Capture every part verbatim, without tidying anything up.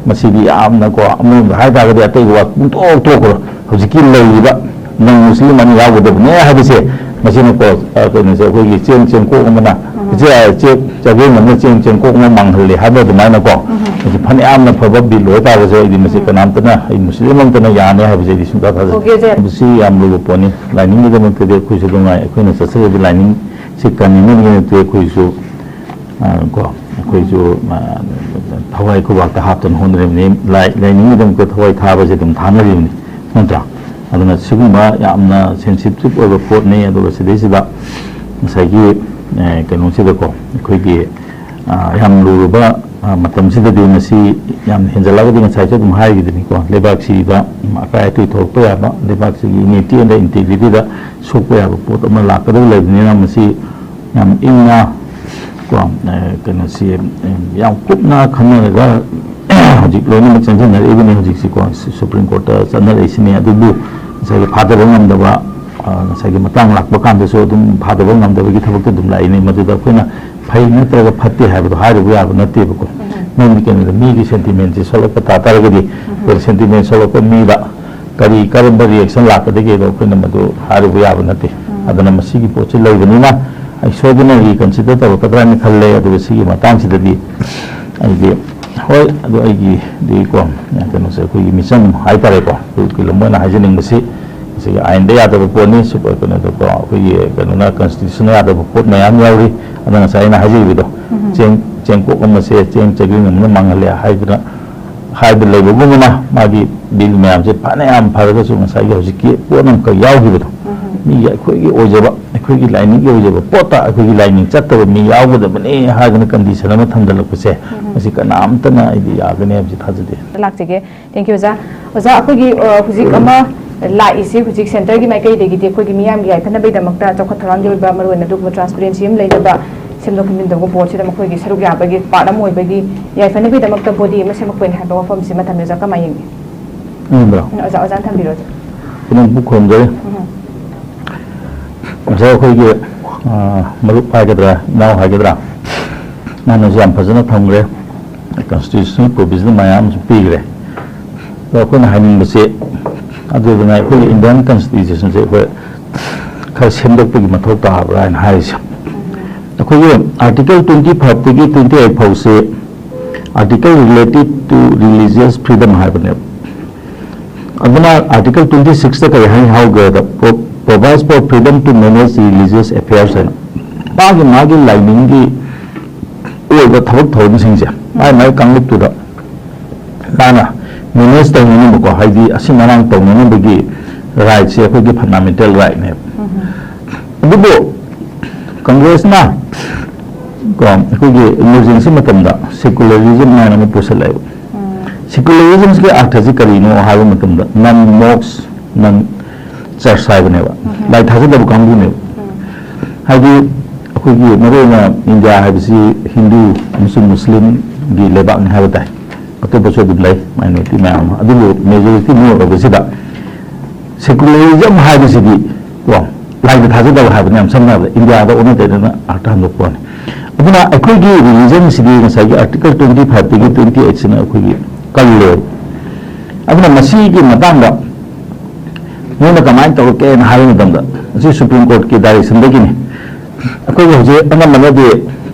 ꯃꯁꯤꯗꯤ ꯌꯥꯝꯅꯀꯣ, ꯑꯃꯔꯣꯝꯗ ꯍꯥꯏ ꯇꯥꯔꯒꯗꯤ ꯑꯇꯩ ꯋꯥ ꯄꯨꯡꯇꯣꯛ ꯇꯣꯛꯈ꯭ꯔꯣ꯫ ꯍꯧꯖꯤꯛꯀꯤ ꯂꯩꯔꯤꯕ ꯅꯪ ꯃꯨꯁꯂꯤꯝ ꯑꯅꯤ ꯌꯥꯎꯒꯗꯕꯅꯦ ꯍꯥꯏꯕꯁꯦ, ꯃꯁꯤꯅꯀꯣ, ꯑ, ꯀꯩꯅꯣꯁꯦ, ꯑꯩꯈꯣꯏꯒꯤ ꯆꯦꯡ ꯆꯦꯡꯀꯣꯛ ꯑꯃꯅ, ꯎꯝ꯫ ꯆꯦ-, ꯆꯦ-, ꯆꯒꯦꯝ ꯑꯃꯅ ꯆꯦꯡ ꯆꯦꯡꯀꯣꯛ ꯑꯃ ꯃꯥꯡꯍꯜꯂꯦ ꯍꯥꯏꯕ ꯑꯗꯨꯃꯥꯏꯅꯀꯣ, ꯎꯝ꯫ ꯃꯁꯤ ꯐꯅꯌꯥꯝꯅ ꯐꯕ ꯕꯤꯜ ꯑꯣꯏꯇꯥꯔꯒꯁꯨ, ꯑꯩꯗꯤ ꯃꯁꯤ ꯎꯝ꯫ ꯀꯅꯥꯝꯇꯅ, ꯑꯩ ꯃꯨꯁꯂꯤꯝ ꯑꯃꯠꯇꯅ ꯌꯥꯅꯤ ꯍꯥꯏꯕꯁꯦ ꯑꯩꯗꯤ ꯁꯨꯡꯊꯥ ꯊꯥꯖꯗꯦ꯫ Okay, J. ꯃꯁꯤ ꯌꯥꯝ ꯂꯨꯕ ꯄꯣꯠꯅꯤ꯫ ꯂꯥꯏꯅꯤꯡꯒꯤꯗꯃꯛꯇꯗꯤ ꯑꯩꯈꯣꯏꯁꯨ ꯅꯨꯡꯉꯥꯏ, ꯑꯩꯈꯣꯏꯅ ꯆꯠꯆꯔꯤꯕ ꯂꯥꯏꯅꯤꯡꯁꯤ ꯀꯟꯅꯤꯡꯅꯕꯒꯤ ꯅꯠꯇꯦ, ꯑꯩꯈꯣꯏꯁꯨ ꯑ, ꯀꯣ, ꯑꯩꯈꯣꯏꯁꯨ, ꯑ, ꯊꯋꯥꯏ ꯈꯨꯕꯥꯛꯇ ꯍꯥꯞꯇꯅ ꯍꯣꯠꯅꯔꯤꯕꯅꯤ꯫ ꯂꯥꯏ-, ꯂꯥꯏꯅꯤꯡꯒꯤꯗꯃꯛꯇ ꯊꯋꯥꯏ ꯊꯥꯕꯁꯦ ꯑꯗꯨꯝ ꯊꯥꯅꯔꯤꯕꯅꯤ, ꯅꯠꯇ꯭ꯔꯥ? ꯑꯗꯨꯅ ꯁꯤꯒꯨꯝꯕ ꯌꯥꯝꯅ ꯁꯦꯟꯁꯤꯇꯤꯞ ꯑꯣꯏꯕ ꯄꯣꯠꯅꯤ꯫ ꯑꯗꯨꯒ ꯁꯤꯗꯩꯁꯤꯗ ꯉꯁꯥꯏꯒꯤ, ꯑ, ꯀꯩꯅꯣꯁꯤꯗꯀꯣ, ꯑꯩꯈꯣꯏꯒꯤ, ꯑ, ꯌꯥꯝ ꯂꯨꯔꯕ, ꯑ, ꯃꯇꯝꯁꯤꯗꯗꯤ ꯃꯁꯤ ꯌꯥꯝ ꯍꯦꯟꯖꯜꯂꯒꯗꯤ ꯉꯁꯥꯏꯁꯨ ꯑꯗꯨꯝ ꯍꯥꯏꯔꯤꯗꯨꯅꯤꯀꯣ, ꯂꯩꯕꯥꯛꯁꯤꯗ ꯑꯀꯥꯏ ꯑꯇꯣꯏ ꯊꯣꯛꯂꯛꯄ ꯌꯥꯕ, ꯂꯩꯕꯥꯛꯁꯤꯒꯤ ꯌꯨꯅꯤꯇꯤ ꯑꯦꯟ ꯏꯟꯇꯦꯒ꯭ꯔꯤꯇꯤꯗ ꯁꯣꯛꯄ ꯌꯥꯕ ꯄꯣꯠ ꯑꯃ ꯂꯥꯛꯀꯗꯕ ꯂꯩꯕꯅꯤꯅ ꯃꯁꯤ ꯌꯥꯝ ꯏꯪꯅ ꯀꯣ, ꯑ, ꯀꯩꯅꯣꯁꯤ, ꯑ, ꯌꯥꯝ ꯀꯨꯞꯅ ꯈꯟꯅꯔꯒ ꯍꯧꯖꯤꯛ ꯂꯣꯏꯅꯃꯛ ꯆꯪꯁꯤꯟꯅꯔꯛꯏꯕꯅꯤ꯫ ꯍꯧꯖꯤꯛꯁꯤꯀꯣ, ꯁꯨ-, ꯁꯨꯄ꯭ꯔꯤꯝ ꯀꯣꯔꯠꯇ ꯆꯠꯅꯔꯛꯏꯁꯤꯅꯤ꯫ ꯑꯗꯨꯕꯨ ꯉꯁꯥꯏꯒꯤ ꯐꯥꯗꯕ ꯉꯝꯗꯕ, ꯑ, ꯉꯁꯥꯏꯒꯤ ꯃꯇꯥꯡ ꯂꯥꯛꯄ ꯀꯥꯟꯗꯁꯨ ꯑꯗꯨꯝ ꯐꯥꯗꯕ ꯉꯝꯗꯕꯒꯤ ꯊꯕꯛꯇ ꯑꯗꯨꯝ ꯂꯥꯛꯏꯅꯤ꯫ ꯃꯗꯨꯗ ꯑꯩꯈꯣꯏꯅ ꯐꯩ ꯅꯠꯇ꯭ꯔꯒ ꯐꯠꯇꯦ ꯍꯥꯏꯕꯗꯣ ꯍꯥꯏꯔꯨꯕ ꯌꯥꯕ ꯅꯠꯇꯦꯕꯀꯣ꯫ ꯎꯝ꯫ ꯃꯔꯝꯗꯤ ꯀꯩꯅꯣꯗ ꯃꯤꯒꯤ ꯁꯦꯟꯇꯤꯃꯦꯟꯁꯦ ꯁꯣꯛꯂꯛꯄ ꯇꯥ ꯇꯥꯔꯒꯗꯤ, ꯎꯝ꯫ ꯑꯩꯈꯣꯏ ꯁꯦꯟꯇꯤꯃꯦꯟ ꯁꯣꯛꯂꯛꯄ ꯃꯤꯗ ꯀꯔꯤ, ꯀꯔꯝꯕ ꯔꯤꯌꯦꯛꯁꯟ ꯂꯥꯛꯀꯗꯒꯦꯗꯣ ꯑꯩꯈꯣꯏꯅ ꯃꯗꯨ ꯍꯥꯏꯔꯨꯕ ꯌꯥꯕ ꯅꯠꯇꯦ꯫ ꯎꯝ꯫ ꯑꯗꯨꯅ ꯃꯁꯤꯒꯤ ꯄꯣꯠꯁꯤ ꯂꯩꯕꯅꯤꯅ ꯑꯩ ꯁꯣꯏꯗꯅ ꯔꯤꯀꯟꯁꯤꯗꯔ ꯇꯧꯔꯛꯀꯗ꯭ꯔꯥ ꯍꯥꯏꯅ ꯈꯜꯂꯦ꯫ ꯑꯗꯨꯒ ꯁꯤꯒꯤ ꯃꯇꯥꯡꯁꯤꯗꯗꯤ ꯑꯩꯗꯤ, ꯍꯣꯏ, ꯑꯗꯨ ꯑꯩꯒꯤꯗꯤꯀꯣ, ꯀꯩꯅꯣꯁꯦ, ꯑꯩꯈꯣꯏꯒꯤ ꯃꯤꯆꯪ ꯍꯥꯏꯇꯥꯔꯦꯀꯣ, ꯑꯩꯈꯣꯏ ꯐꯤꯂꯝ ꯑꯣꯏꯅ ꯍꯥꯏꯖꯅꯤꯡꯕꯁꯤ, ꯉꯁꯥꯏꯒꯤ ꯑꯥꯏꯟꯗ ꯌꯥꯗꯕ ꯄꯣꯠꯅꯤ, ꯁꯨ-, ꯀꯩꯅꯣꯗꯀꯣ, ꯑꯩꯈꯣꯏꯒꯤ ꯀꯩꯅꯣꯅ, ꯀꯟꯁꯇꯤꯇ꯭ꯌꯨꯁꯟꯅ ꯌꯥꯗꯕ ꯄꯣꯠ ꯃꯌꯥꯝ ꯌꯥꯎꯔꯤ꯫ ꯑꯗ ꯉꯁꯥꯏ ꯑꯩꯅ ꯍꯥꯏꯖꯈꯤꯕꯗꯣ, ꯎꯝ꯫ ꯆꯦꯡ, ꯆꯦꯡꯀꯣꯛ ꯑꯃꯁꯦ ꯆꯦꯡ ꯆꯒꯦꯝ ꯑꯃꯅ ꯃꯥꯡꯍꯜꯂꯦ ꯍꯥꯏꯗꯅ ꯍꯥꯏꯕ ꯂꯩꯕꯒꯨꯝꯕꯅ, ꯃꯥꯒꯤ ꯕꯤꯜ ꯃꯌꯥꯝꯁꯦ ꯐꯅꯌꯥꯝ ꯐꯔꯒꯁꯨ ꯉꯁꯥꯏꯒꯤ ꯍꯧꯖꯤꯛꯀꯤ ꯄꯣꯠ ꯑꯃꯈꯛ ꯌꯥꯎꯈꯤꯕꯗꯣ, ꯎꯝ꯫ ꯃꯤꯒꯤ, ꯑꯩꯈꯣꯏꯒꯤ ꯑꯣꯏꯖꯕ, ꯑꯩꯈꯣꯏꯒꯤ ꯂꯥꯏꯅꯤꯡꯒꯤ ꯑꯣꯏꯖꯕ ꯄꯣꯠꯇ ꯑꯩꯈꯣꯏꯒꯤ ꯂꯥꯏꯅꯤꯡ ꯆꯠꯇꯕ ꯃꯤ ꯌꯥꯎꯒꯗꯕꯅꯦ ꯍꯥꯏꯗꯅ ꯀꯟꯗꯤꯁꯟ ꯑꯃ ꯊꯝꯖꯤꯜꯂꯛꯄꯁꯦ, ꯎꯝ꯫ ꯃꯁꯤ ꯀꯅꯥꯝꯇꯅ ꯑꯩꯗꯤ ꯌꯥꯒꯅꯤ ꯍꯥꯏꯕꯁꯤ ꯊꯥꯖꯗꯦ꯫ ꯂꯥꯛꯆꯒꯦ꯫ Thank you, ꯑꯣꯖꯥ꯫ ꯑꯣꯖꯥ, ꯑꯩꯈꯣꯏꯒꯤ, ꯑ, ꯍꯧꯖꯤꯛ ꯑꯃ ꯂꯥꯛꯏꯁꯤ, ꯍꯧꯖꯤꯛ ꯁꯦꯟꯇꯔꯒꯤ ꯃꯥꯏꯀꯩꯗꯒꯤꯗꯤ ꯑꯩꯈꯣꯏꯒꯤ ꯃꯤꯌꯥꯝꯒꯤ ꯌꯥꯏꯐꯅꯕꯒꯤꯗꯃꯛꯇ, ꯆꯥꯎꯈꯠ ꯊꯧꯔꯥꯡꯒꯤ ꯑꯣꯏꯕ, ꯃꯔꯨꯑꯣꯏꯅ ꯑꯗꯨꯒꯨꯝꯕ ꯇ꯭ꯔꯥꯟꯁꯄꯔꯦꯟꯁꯤ ꯑꯃ ꯂꯩꯇꯕ, ꯁꯦꯝꯗꯣꯛ ꯁꯦꯝꯖꯤꯟ ꯇꯧꯕ ꯕꯣꯔꯗꯁꯤꯗ ꯃꯈꯣꯏꯒꯤ ꯁꯔꯨꯛ ꯌꯥꯕꯒꯤ ꯄꯥꯔꯠ ꯑꯃ ꯑꯣꯏꯕꯒꯤ ꯌꯥꯏꯐꯅꯕꯒꯤꯗꯃꯛꯇ ꯕꯣꯗꯤ ꯑꯃ ꯁꯦꯝꯃꯛꯄꯅꯤ ꯍꯥꯏꯕ ꯋꯥꯐꯝꯁꯤ ꯃꯊꯪꯗ ꯑꯣꯖꯥ ꯀꯃꯥꯏꯅ ꯌꯦꯡꯕꯤ? ꯎꯝ, ꯎꯝ, ꯑꯣꯖꯥ, ꯑꯣꯖꯥꯅ ꯊꯝꯕꯤꯔꯣ, ꯑꯣꯖꯥ꯫ ꯄꯨꯝꯅꯃꯛꯄꯨ ꯈꯨꯔꯨꯝꯖꯔꯤ꯫ ꯎꯝ꯫ ꯉꯁꯥꯏ ꯑꯩꯈꯣꯏꯒꯤ, ꯑ, ꯃꯔꯨꯞ ꯍꯥꯏꯒꯗ꯭ꯔꯥ, ꯏꯅꯥꯎ ꯍꯥꯏꯒꯗ꯭ꯔꯥ, ꯃꯥꯅꯁꯨ ꯌꯥꯝ ꯐꯖꯅ ꯊꯝꯈ꯭ꯔꯦ꯫ ꯀꯟꯁꯇꯤꯇ꯭ꯌꯨꯁꯅꯦꯜ ꯄ꯭ꯔꯣꯚꯤꯖꯟ ꯃꯌꯥꯝ ꯑꯃꯁꯨ ꯄꯤꯈ꯭ꯔꯦ꯫ ꯑꯗꯣ ꯑꯩꯈꯣꯏꯅ ꯍꯥꯏꯅꯤꯡꯕꯁꯦ, ꯑꯗꯨꯗꯨꯅ ꯑꯩꯈꯣꯏꯒꯤ ꯏꯟꯗꯤꯌꯥꯟ ꯀꯟꯁꯇꯤꯇ꯭ꯌꯨꯁꯟꯁꯦ ꯑꯩꯈꯣꯏ ꯈꯔ ꯁꯦꯝꯗꯣꯛꯄꯒꯤ ꯃꯊꯧ ꯇꯥꯕ꯭ꯔꯥ ꯍꯥꯏꯅ ꯍꯥꯏꯔꯤꯁꯦ꯫ ꯑꯩꯈꯣꯏꯒꯤ ꯑꯥꯔꯇꯤꯀꯜ ꯇ꯭ꯋꯦꯟꯇꯤ ꯐꯥꯏꯚꯇꯒꯤ ꯇ꯭ꯋꯦꯟꯇꯤ ꯑꯩꯠ ꯐꯥꯎꯁꯦ article related to religious freedom ꯍꯥꯏꯕꯅꯦꯕ꯫ ꯑꯗꯨꯅ ꯑꯥꯔꯇꯤꯀꯜ ꯇ꯭ꯋꯦꯟꯇꯤ ꯁꯤꯛꯁꯇ ꯀꯔꯤ ꯍꯥꯏꯅ ꯍꯥꯏꯍꯧꯒꯦꯗ, provides for freedom to manage religious affairs ꯍꯥꯏꯅ꯫ ꯃꯥꯒꯤ ꯃꯥꯒꯤ ꯂꯥꯏꯅꯤꯡꯒꯤ ꯑꯣꯏꯕ ꯊꯕꯛ ꯊꯧꯔꯝꯁꯤꯡꯁꯦ ꯃꯥꯏ ꯃꯥꯏ ꯀꯥꯡꯂꯨꯞꯇꯨꯗ ꯃꯥꯅ ꯃꯦꯅꯦꯖ ꯇꯧꯅꯅꯕꯀꯣ, ꯍꯥꯏꯗꯤ ꯑꯁꯤꯡ ꯑꯔꯥꯡ ꯇꯧꯅꯅꯕꯒꯤ ꯔꯥꯏꯠꯁꯦ ꯑꯩꯈꯣꯏꯒꯤ ꯐꯟꯗꯥꯃꯦꯟꯇꯦꯜ ꯔꯥꯏꯠꯅꯦꯕ꯫ ꯑꯗꯨꯕꯨ ꯀꯪꯒ꯭ꯔꯦꯁꯅ ꯀꯣ ꯑꯩꯈꯣꯏꯒꯤ ꯏꯃꯔꯖꯦꯟꯁꯤ ꯃꯇꯝꯗ ꯁꯦꯀꯨꯂꯔꯤꯖꯝ ꯍꯥꯏꯅ ꯑꯃ ꯄꯨꯁꯜꯂꯛꯑꯦꯕ꯫ ꯁꯦꯀꯨꯂꯔꯤꯖꯝꯁꯤꯒꯤ ꯑꯥꯔꯊꯁꯤ ꯀꯔꯤꯅꯣ ꯍꯥꯏꯕ ꯃꯇꯝꯗ ꯅꯟ ꯃꯣꯛꯁ ꯅꯟ ꯆꯔꯆ ꯍꯥꯏꯕꯅꯦꯕ꯫ ꯂꯥꯏ ꯊꯥꯖꯗꯕ ꯀꯥꯡꯕꯨꯅꯦꯕ꯫ ꯍꯥꯏꯗꯤ ꯑꯩꯈꯣꯏꯒꯤ ꯃꯔꯨꯑꯣꯏꯅ ꯏꯟꯗꯤꯌꯥ ꯍꯥꯏꯕꯁꯤ ꯍꯤꯟꯗꯨ ꯑꯃꯁꯨꯡ ꯃꯨꯁꯂꯤꯝꯒꯤ ꯂꯩꯕꯥꯛꯅꯤ ꯍꯥꯏꯕ ꯇꯥꯏ꯫ ꯑꯇꯣꯞꯄꯁꯨ ꯑꯗꯨꯝ ꯂꯩ, ꯃꯥꯏꯅꯣꯔꯤꯇꯤ ꯃꯌꯥꯝ ꯑꯃ, ꯑꯗꯨꯕꯨ ꯃꯦꯖꯣꯔꯤꯇꯤ ꯃꯣꯏ ꯑꯣꯏꯕꯁꯤꯗ ꯁꯦꯀꯨꯂꯔꯤꯖꯝ ꯍꯥꯏꯕꯁꯤꯗꯤ ꯀꯣ ꯂꯥꯏꯗ ꯊꯥꯖꯗꯕ ꯍꯥꯏꯕꯅꯤ꯫ ꯌꯥꯝ ꯁꯝꯅ ꯍꯥꯏꯔꯕꯗ ꯏꯟꯗꯤꯌꯥꯗ ꯑꯣꯟꯅ ꯇꯩꯅꯅ ꯑꯥꯔꯊ ꯍꯟꯗꯣꯛꯄ ꯋꯥꯅꯤ꯫ ꯑꯗꯨꯅ ꯑꯩꯈꯣꯏꯒꯤ ꯔꯤꯂꯤꯖꯟꯁꯤꯗꯤ ꯉꯁꯥꯏꯒꯤ ꯑꯥꯔꯇꯤꯀꯜ ꯇ꯭ꯋꯦꯟꯇꯤ ꯐꯥꯏꯚꯇꯒꯤ ꯇ꯭ꯋꯦꯟꯇꯤ ꯑꯩꯠꯁꯤꯅ ꯑꯩꯈꯣꯏꯒꯤ ꯀꯜꯂꯦꯕ꯫ ꯑꯗꯨꯅ ꯃꯁꯤꯒꯤ ꯃꯇꯥꯡꯗ ꯃꯣꯏꯅ ꯀꯃꯥꯏꯅ ꯇꯧꯔꯛꯀꯦꯅ ꯍꯥꯏꯕ ꯃꯇꯝꯗ, ꯃꯁꯤ ꯁꯨꯄ꯭ꯔꯤꯝ ꯀꯣꯔꯠꯀꯤ ꯗꯥꯏꯔꯦꯛꯁꯟꯗꯒꯤꯅꯤ꯫ ꯑꯩꯈꯣꯏꯒꯤ ꯍꯧꯖꯤꯛ ꯑꯅꯝꯕꯅꯗꯤ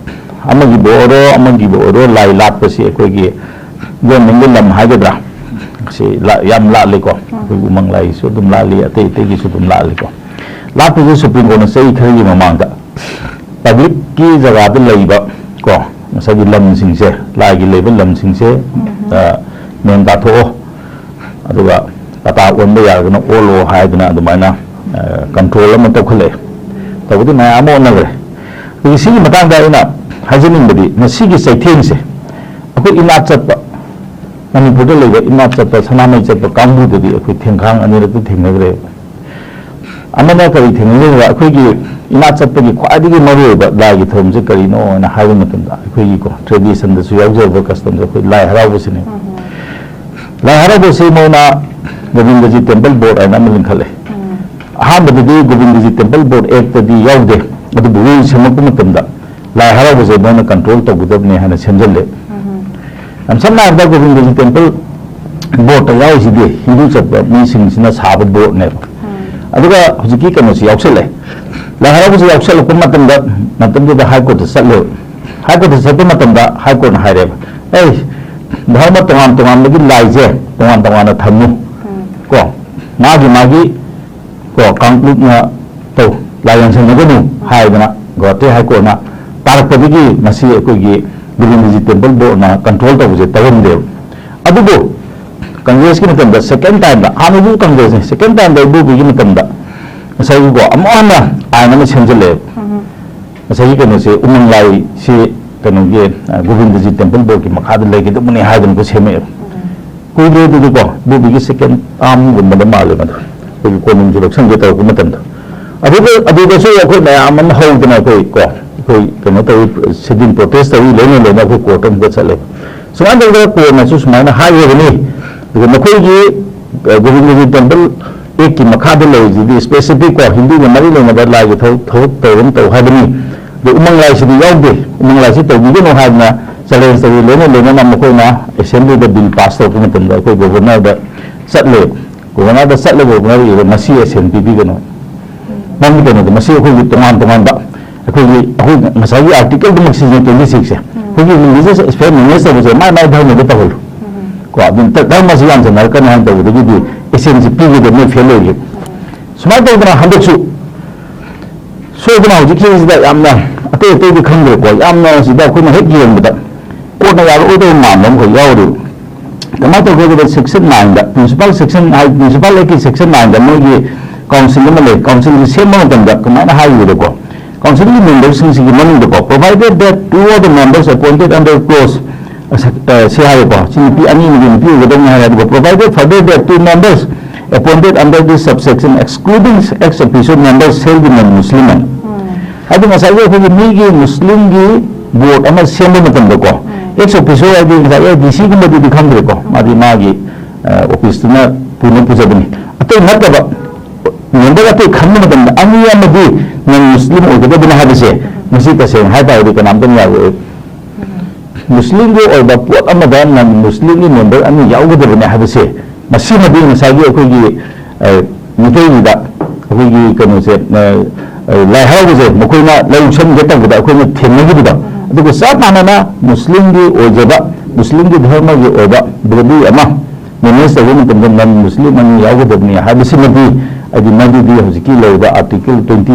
ꯑꯃꯒꯤꯕꯨ ꯑꯣꯏꯔꯣ ꯑꯃꯒꯤꯕꯨ ꯑꯣꯏꯔꯣ ꯂꯥꯏ ꯂꯥꯠꯄꯁꯤ ꯑꯩꯈꯣꯏꯒꯤ ꯒꯣꯔꯃꯦꯟꯒꯤ ꯂꯝ ꯍꯥꯏꯒꯗ꯭ꯔꯥ, ꯁꯤ ꯂꯥ- ꯌꯥꯝ ꯂꯥꯠꯂꯤꯀꯣ꯫ ꯑꯩꯈꯣꯏ ꯎꯃꯪ ꯂꯥꯏꯒꯤꯁꯨ ꯑꯗꯨꯝ ꯂꯥꯠꯂꯤ, ꯑꯇꯩ ꯑꯇꯩꯒꯤꯁꯨ ꯑꯗꯨꯝ ꯂꯥꯠꯂꯤꯀꯣ꯫ ꯂꯥꯠꯄꯁꯦ ꯁꯨꯄ꯭ꯔꯤꯝ ꯀꯣꯔꯠꯅ ꯆꯍꯤ ꯈꯔꯒꯤ ꯃꯃꯥꯡꯗ ꯄꯕ꯭ꯂꯤꯛꯀꯤ ꯖꯒꯥꯗ ꯂꯩꯕ ꯀꯣ ꯉꯁꯥꯏꯒꯤ ꯂꯝꯁꯤꯡꯁꯦ, ꯂꯥꯏꯒꯤ ꯂꯩꯕ ꯂꯝꯁꯤꯡꯁꯦ, ꯎꯝ꯫ ꯑ, ꯃꯦꯟ ꯇꯥꯊꯣꯛꯑꯣ, ꯑꯗꯨꯒ ꯄꯇꯥ ꯑꯣꯟꯕ ꯌꯥꯔꯒꯅ ꯑꯣꯜꯂꯣ ꯍꯥꯏꯗꯅ ꯑꯗꯨꯃꯥꯏꯅ, ꯑ, ꯀꯟꯇ꯭ꯔꯣꯜ ꯑꯃ ꯇꯧꯈꯠꯂꯛꯑꯦ꯫ ꯇꯧꯕꯗꯤ ꯃꯌꯥꯝ ꯑꯃ ꯑꯣꯟꯅꯈ꯭ꯔꯦ꯫ ꯑꯗꯨꯒ ꯁꯤꯒꯤ ꯃꯇꯥꯡꯗ ꯑꯩꯅ ꯍꯥꯏꯖꯅꯤꯡꯕꯗꯤ ꯃꯁꯤꯒꯤ ꯆꯩꯊꯦꯡꯁꯦ ꯑꯩꯈꯣꯏ ꯏꯅꯥꯠ ꯆꯠꯄ, ꯃꯅꯤꯄꯨꯔꯗ ꯂꯩꯕ ꯏꯅꯥꯠ ꯆꯠꯄ, ꯁꯅꯥꯃꯍꯤ ꯆꯠꯄ ꯀꯥꯡꯕꯨꯗꯗꯤ ꯑꯩꯈꯣꯏ ꯊꯦꯡꯈꯥꯡ ꯑꯅꯤꯔꯛꯇ ꯊꯦꯡꯅꯈ꯭ꯔꯦꯕ꯫ ꯑꯃꯅ ꯀꯔꯤ ꯊꯦꯡꯅꯈ꯭ꯔꯦ? ꯑꯩꯈꯣꯏꯒꯤ ꯏꯅꯥꯠ ꯆꯠꯄꯒꯤ ꯈ꯭ꯋꯥꯏꯗꯒꯤ ꯃꯔꯨꯑꯣꯏꯕ ꯂꯥꯏꯒꯤ ꯊꯧꯔꯝꯁꯦ ꯀꯔꯤꯅꯣ ꯍꯥꯏꯅ ꯍꯥꯏꯕ ꯃꯇꯝꯗ, ꯑꯩꯈꯣꯏꯒꯤꯀꯣ ꯇ꯭ꯔꯦꯗꯤꯁꯟꯗꯁꯨ ꯌꯥꯎꯖꯕ ꯀꯁꯇꯝꯁꯦ ꯑꯩꯈꯣꯏ ꯂꯥꯏ ꯍꯔꯥꯎꯕꯁꯤꯅꯦ꯫ ꯂꯥꯏ ꯍꯔꯥꯎꯕꯁꯤ ꯃꯣꯏꯅ ꯒꯣꯕꯤꯟꯗꯖꯤ ꯇꯦꯝꯄꯜ ꯕꯣꯔꯗ ꯍꯥꯏꯅ ꯑꯃ ꯂꯤꯡꯈꯠꯂꯦ꯫ ꯑꯍꯥꯟꯕꯗꯗꯤ ꯒꯣꯕꯤꯟꯗꯖꯤ ꯇꯦꯝꯄꯜ ꯕꯣꯔꯗ ꯑꯦꯛꯇꯗꯤ ꯌꯥꯎꯗꯦ, ꯑꯗꯨꯕꯨ ꯔꯨꯜ ꯁꯦꯝꯃꯛꯄ ꯃꯇꯝꯗ ꯂꯥꯏ ꯍꯔꯥꯎꯕꯁꯦ ꯃꯣꯏꯅ ꯀꯟꯇ꯭ꯔꯣꯜ ꯇꯧꯒꯗꯕꯅꯦ ꯍꯥꯏꯅ ꯁꯦꯝꯖꯤꯜꯂꯦ꯫ ꯌꯥꯝ ꯁꯝꯅ ꯍꯥꯏꯔꯕꯗ ꯒꯣꯕꯤꯟꯗꯖꯤ ꯇꯦꯝꯄꯜ ꯕꯣꯔꯗꯇ ꯌꯥꯎꯔꯤꯁꯤꯗꯤ ꯍꯤꯟꯗꯨ ꯆꯠꯄ ꯃꯤꯁꯤꯡꯁꯤꯅ ꯁꯥꯕ ꯕꯣꯔꯗꯅꯦꯕ꯫ ꯑꯗꯨꯒ ꯍꯧꯖꯤꯛꯀꯤ ꯀꯩꯅꯣꯁꯤ ꯌꯥꯎꯁꯜꯂꯦ, ꯂꯥꯏ ꯍꯔꯥꯎꯕꯁꯤ ꯌꯥꯎꯁꯜꯂꯛꯄ ꯃꯇꯝꯗ, ꯃꯇꯝꯗꯨꯗ ꯍꯥꯏ ꯀꯣꯔꯠꯇ ꯆꯠꯂꯦꯕ꯫ ꯍꯥꯏ ꯀꯣꯔꯠꯇ ꯆꯠꯄ ꯃꯇꯝꯗ ꯍꯥꯏ ꯀꯣꯔꯠꯅ ꯍꯥꯏꯔꯦꯕ, "ꯑꯩ ꯙꯔꯃ ꯇꯣꯉꯥꯟ ꯇꯣꯉꯥꯟꯕꯒꯤ ꯂꯥꯏꯁꯦ ꯇꯣꯉꯥꯟ ꯇꯣꯉꯥꯟꯅ ꯊꯝꯃꯨ, ꯀꯣ, ꯃꯥꯒꯤ ꯃꯥꯒꯤ ꯀꯣ ꯀꯥꯡꯂꯨꯞꯅ ꯇꯧ, ꯂꯥꯏ ꯌꯥꯟꯁꯟꯅꯒꯅꯨ" ꯍꯥꯏꯗꯅ ꯒꯨꯋꯥꯍꯥꯇꯤ ꯍꯥꯏ ꯀꯣꯔꯠꯅ ꯇꯥꯔꯛꯄꯗꯒꯤ ꯃꯁꯤ ꯑꯩꯈꯣꯏꯒꯤ ꯒꯣꯕꯤꯟꯗꯖꯤ ꯇꯦꯝꯄꯜ ꯕꯣꯔꯗꯅ ꯀꯟꯇ꯭ꯔꯣꯜ ꯇꯧꯕꯁꯦ ꯇꯧꯔꯝꯗꯦꯕ꯫ ꯑꯗꯨꯕꯨ ꯀꯪꯒ꯭ꯔꯦꯁꯀꯤ ꯃꯇꯝꯗ ꯁꯦꯀꯦꯟ ꯇꯥꯏꯝꯗ, ꯍꯥꯟꯅꯁꯨ ꯀꯪꯒ꯭ꯔꯦꯁꯅꯤ, ꯁꯦꯀꯦꯟ ꯇꯥꯏꯝꯗ ꯏꯕꯣꯕꯤꯒꯤ ꯃꯇꯝꯗ ꯉꯁꯥꯏꯒꯤꯀꯣ ꯑꯃꯨꯛ ꯍꯟꯅ ꯑꯥꯏꯟ ꯑꯃ ꯁꯦꯝꯖꯤꯜꯂꯛꯑꯦꯕ꯫ ꯉꯁꯥꯏꯒꯤ ꯀꯩꯅꯣꯁꯦ, ꯎꯃꯪ ꯂꯥꯏꯁꯤ ꯀꯩꯅꯣꯒꯤ, ꯑ, ꯒꯣꯕꯤꯟꯗꯖꯤ ꯇꯦꯝꯄꯜ ꯕꯣꯔꯗꯀꯤ ꯃꯈꯥꯗ ꯂꯩꯒꯗꯕꯅꯤ ꯍꯥꯏꯗꯅꯀꯣ ꯁꯦꯝꯃꯛꯑꯦꯕ꯫ ꯀꯨꯏꯗ꯭ꯔꯦ ꯑꯗꯨꯗꯤꯀꯣ, ꯏꯕꯣꯕꯤꯒꯤ ꯁꯦꯀꯦꯟ ꯇꯥꯔꯝꯒꯨꯝꯕꯗ ꯃꯥꯜꯂꯦ ꯃꯗꯨ, ꯑꯩꯈꯣꯏꯒꯤ ꯀꯣꯅꯨꯡꯁꯨ ꯂꯧꯁꯟꯒꯦ ꯇꯧꯔꯛꯄ ꯃꯇꯝꯗ꯫ ꯑꯗꯨꯒ, ꯑꯗꯨꯗꯁꯨ ꯑꯩꯈꯣꯏ ꯃꯌꯥꯝ ꯑꯃ ꯍꯧꯗꯅ ꯑꯩꯈꯣꯏ ꯀꯣ, ꯑꯩꯈꯣꯏ ꯀꯩꯅꯣ ꯇꯧꯋꯤ, ꯁꯤꯠ ꯏꯟ ꯄ꯭ꯔꯣꯇꯦꯁ ꯇꯧꯋꯤ, ꯂꯣꯏꯅ ꯂꯣꯏꯅ ꯑꯩꯈꯣꯏ ꯀꯣꯔꯠꯇ ꯑꯃꯨꯛꯀ ꯆꯠꯂꯦꯕ꯫ ꯁꯨꯃꯥꯏꯅ ꯇꯧꯗꯅ ꯀꯣꯔꯠꯅꯁꯨ ꯁꯨꯃꯥꯏꯅ ꯍꯥꯏꯈ꯭ꯔꯕꯅꯤ, ꯑꯗꯨꯒ ꯅꯈꯣꯏꯒꯤ, ꯑ, ꯒꯣꯕꯤꯟꯗꯖꯤ ꯇꯦꯝꯄꯜ ꯑꯦꯛꯀꯤ ꯃꯈꯥꯗ ꯂꯩꯔꯤꯁꯤꯗꯤ ꯁ꯭ꯄꯦꯁꯤꯐꯤꯛ ꯀꯣ ꯍꯤꯟꯗꯨꯒ ꯃꯔꯤ ꯂꯩꯅꯕ ꯂꯥꯏꯒꯤ ꯊꯕꯛ, ꯊꯕꯛ ꯇꯧꯕ ꯑꯃ ꯇꯧ ꯍꯥꯏꯕꯅꯤ, ꯑꯗꯨ ꯎꯃꯪ ꯂꯥꯏꯁꯤꯗꯤ ꯌꯥꯎꯗꯦ, ꯎꯃꯪ ꯂꯥꯏꯁꯤ ꯇꯧꯕꯤꯒꯅꯨ ꯍꯥꯏꯗꯅ ꯆꯦꯂꯦꯟꯖ ꯇꯧꯋꯤ꯫ ꯂꯣꯏꯅ ꯂꯣꯏꯅꯅ ꯃꯈꯣꯏꯅ ꯑꯦꯁꯦꯝꯕ꯭ꯂꯤꯗ ꯕꯤꯜ ꯄꯥꯁ ꯇꯧꯔꯛꯄ ꯃꯇꯝꯗ ꯑꯩꯈꯣꯏ ꯒꯣꯕꯔꯅꯔꯗ ꯆꯠꯂꯦ꯫ ꯒꯣꯕꯔꯅꯔꯗ ꯆꯠꯂꯒ ꯒꯣꯕꯔꯅꯔ ꯏꯔꯦ, "ꯃꯁꯤ ꯑꯦꯁꯦꯟ ꯄꯤꯕꯤꯒꯅꯨ꯫ ꯃꯔꯝꯗꯤ ꯀꯩꯅꯣꯗ, ꯃꯁꯤ ꯑꯩꯈꯣꯏꯒꯤ ꯇꯣꯉꯥꯟ ꯇꯣꯉꯥꯟꯕ, ꯑꯩꯈꯣꯏꯒꯤ, ꯑꯩꯈꯣꯏ ꯉꯁꯥꯏꯒꯤ ꯑꯥꯔꯇꯤꯀꯜꯗꯨꯃꯛ ꯁꯤꯖꯤꯟꯅꯩ, ꯇ꯭ꯋꯦꯟꯇꯤ ꯁꯤꯛꯁꯁꯦ꯫ ꯑꯩꯈꯣꯏꯒꯤ ꯔꯤꯂꯤꯖꯤꯌꯁ ꯑꯦꯐꯦꯌꯔ ꯃꯦꯅꯦꯖ ꯇꯧꯕꯁꯦ ꯃꯥꯏ ꯃꯥꯏ ꯙꯔꯃꯗ ꯇꯧꯍꯜꯂꯨ꯫ ꯀꯣ, ꯑꯗꯨꯝ ꯙꯔꯃꯁꯤ ꯌꯥꯟꯁꯟꯅꯔꯛꯀꯅꯤ" ꯍꯥꯏꯅ ꯇꯧꯕꯗꯒꯤꯗꯤ ꯑꯦꯁꯦꯟꯁꯤ ꯄꯤꯈꯤꯗꯦ, ꯃꯣꯏ ꯐꯦꯜ ꯑꯣꯏꯈꯤ꯫ ꯁꯨꯃꯥꯏꯅ ꯇꯧꯗꯅ ꯍꯟꯗꯛꯁꯨ ꯁꯣꯏꯗꯅ ꯍꯧꯖꯤꯛꯀꯤꯁꯤꯗ ꯌꯥꯝꯅ, ꯑꯇꯩ ꯑꯇꯩꯗꯤ ꯈꯪꯗ꯭ꯔꯦꯀꯣ, ꯌꯥꯝꯅ ꯁꯤꯗ ꯑꯩꯈꯣꯏꯅ ꯍꯦꯛ ꯌꯦꯡꯕꯗ ꯀꯣꯔꯠꯅ ꯌꯥꯔꯛꯑꯣꯏꯗꯕ ꯃꯥꯟꯕ ꯑꯃꯈꯛ ꯌꯥꯎꯔꯤꯕ꯫ ꯀꯃꯥꯏꯅ ꯇꯧꯒꯦ ꯍꯥꯏꯕꯗ, ꯁꯦꯛꯁꯟ ꯅꯥꯏꯟꯗ, ꯃ꯭ꯌꯨꯅꯤꯁꯤꯄꯥꯜ ꯁꯦꯛꯁꯟ ꯍꯥꯏ, ꯃ꯭ꯌꯨꯅꯤꯁꯤꯄꯥꯜ ꯑꯦꯛꯀꯤ ꯁꯦꯛꯁꯟ ꯅꯥꯏꯟꯗ ꯃꯣꯏꯒꯤ ꯀꯥꯎꯟꯁꯤꯜ ꯑꯃ ꯂꯩ꯫ ꯀꯥꯎꯟꯁꯤꯜꯁꯤ ꯁꯦꯝꯕ ꯃꯇꯝꯗ ꯀꯃꯥꯏꯅ ꯍꯥꯏꯒꯦꯗꯀꯣ, ꯀꯥꯎꯟꯁꯤꯜꯒꯤ ꯃꯦꯝꯕꯔꯁꯤꯡꯁꯤꯒꯤ ꯃꯅꯨꯡꯗꯀꯣ, "Provided that two of the members appointed under clause, ꯑ, ꯁꯤ ꯍꯥꯏꯔꯦꯀꯣ, ꯁꯤ ꯅꯨꯄꯤ ꯑꯅꯤ ꯑꯃꯗꯤ ꯅꯨꯄꯤ ꯑꯣꯏꯒꯗꯕꯅꯤ" ꯍꯥꯏꯔꯦ꯫ ꯑꯗꯨꯒ, "Provided further that two members appointed under this subsection, excluding ex officio members, shall be non-Muslim" ꯍꯥꯏꯅ꯫ ꯍꯥꯏꯗꯤ ꯉꯁꯥꯏꯒꯤ ꯑꯩꯈꯣꯏꯒꯤ ꯃꯤꯒꯤ ꯃꯨꯁꯂꯤꯝꯒꯤ ꯕꯣꯔꯗ ꯑꯃ ꯁꯦꯝꯕ ꯃꯇꯝꯗꯀꯣ, ꯑꯦꯛꯁ ꯑꯣꯐꯤꯁꯤꯌꯣ ꯍꯥꯏꯗꯤ ꯉꯁꯥꯏꯒꯤ ꯗꯤ ꯁꯤꯒꯨꯝꯕꯗꯨꯗꯤ ꯈꯪꯗ꯭ꯔꯦꯀꯣ, ꯃꯥꯗꯤ ꯃꯥꯒꯤ, ꯑ, ꯑꯣꯐꯤꯁꯇꯨꯅ ꯄꯨꯅ ꯄꯨꯖꯕꯅꯤ꯫ ꯑꯇꯩ ꯅꯠꯇꯕ ꯃꯦꯝꯕꯔ ꯑꯇꯩ ꯈꯟꯕ ꯃꯇꯝꯗ ꯑꯅꯤ ꯑꯃꯗꯤ ꯅꯟ ꯃꯨꯁꯂꯤꯝ ꯑꯣꯏꯒꯗꯕꯅꯤ ꯍꯥꯏꯕꯁꯦ, ꯃꯁꯤ ꯇꯁꯦꯡꯅ ꯍꯥꯏ ꯇꯥꯔꯒꯗꯤ ꯀꯅꯥꯝꯇꯅ ꯌꯥꯔꯣꯏ꯫ ꯃꯨꯁꯂꯤꯝꯒꯤ ꯑꯣꯏꯕ ꯄꯣꯠ ꯑꯃꯗ ꯅꯟ ꯃꯨꯁꯂꯤꯝꯒꯤ ꯃꯦꯝꯕꯔ ꯑꯅꯤ ꯌꯥꯎꯒꯗꯕꯅꯦ ꯍꯥꯏꯕꯁꯦ, ꯃꯁꯤꯃꯗꯤ ꯉꯁꯥꯏꯒꯤ ꯑꯩꯈꯣꯏꯒꯤ, ꯑ, ꯃꯤꯇꯩꯒꯤꯗ ꯑꯩꯈꯣꯏꯒꯤ ꯀꯩꯅꯣꯁꯦ, ꯑ, ꯑ, ꯂꯥꯏ ꯍꯔꯥꯎꯕꯁꯦ ꯃꯈꯣꯏꯅ ꯂꯧꯁꯟꯒꯦ ꯇꯧꯕꯗ ꯑꯩꯈꯣꯏꯅ ꯊꯦꯡꯅꯈꯤꯕꯗꯣ, ꯑꯗꯨꯒ ꯆꯞ ꯃꯥꯟꯅꯅ ꯃꯨꯁꯂꯤꯝꯒꯤ ꯑꯣꯏꯖꯕ, ꯃꯨꯁꯂꯤꯝꯒꯤ ꯙꯔꯃꯒꯤ ꯑꯣꯏꯕ ꯕꯣꯗꯤ ꯑꯃ ꯃꯦꯅꯦꯖ ꯇꯧꯕ ꯃꯇꯝꯗ ꯅꯟ ꯃꯨꯁꯂꯤꯝ ꯑꯅꯤ ꯌꯥꯎꯒꯗꯕꯅꯤ ꯍꯥꯏꯕꯁꯤꯃꯗꯤ, ꯍꯥꯏꯗꯤ ꯃꯗꯨꯗꯤ ꯍꯧꯖꯤꯛꯀꯤ ꯂꯩꯔꯤꯕ ꯑꯥꯔꯇꯤꯀꯜ ꯇ꯭ꯋꯦꯟꯇꯤ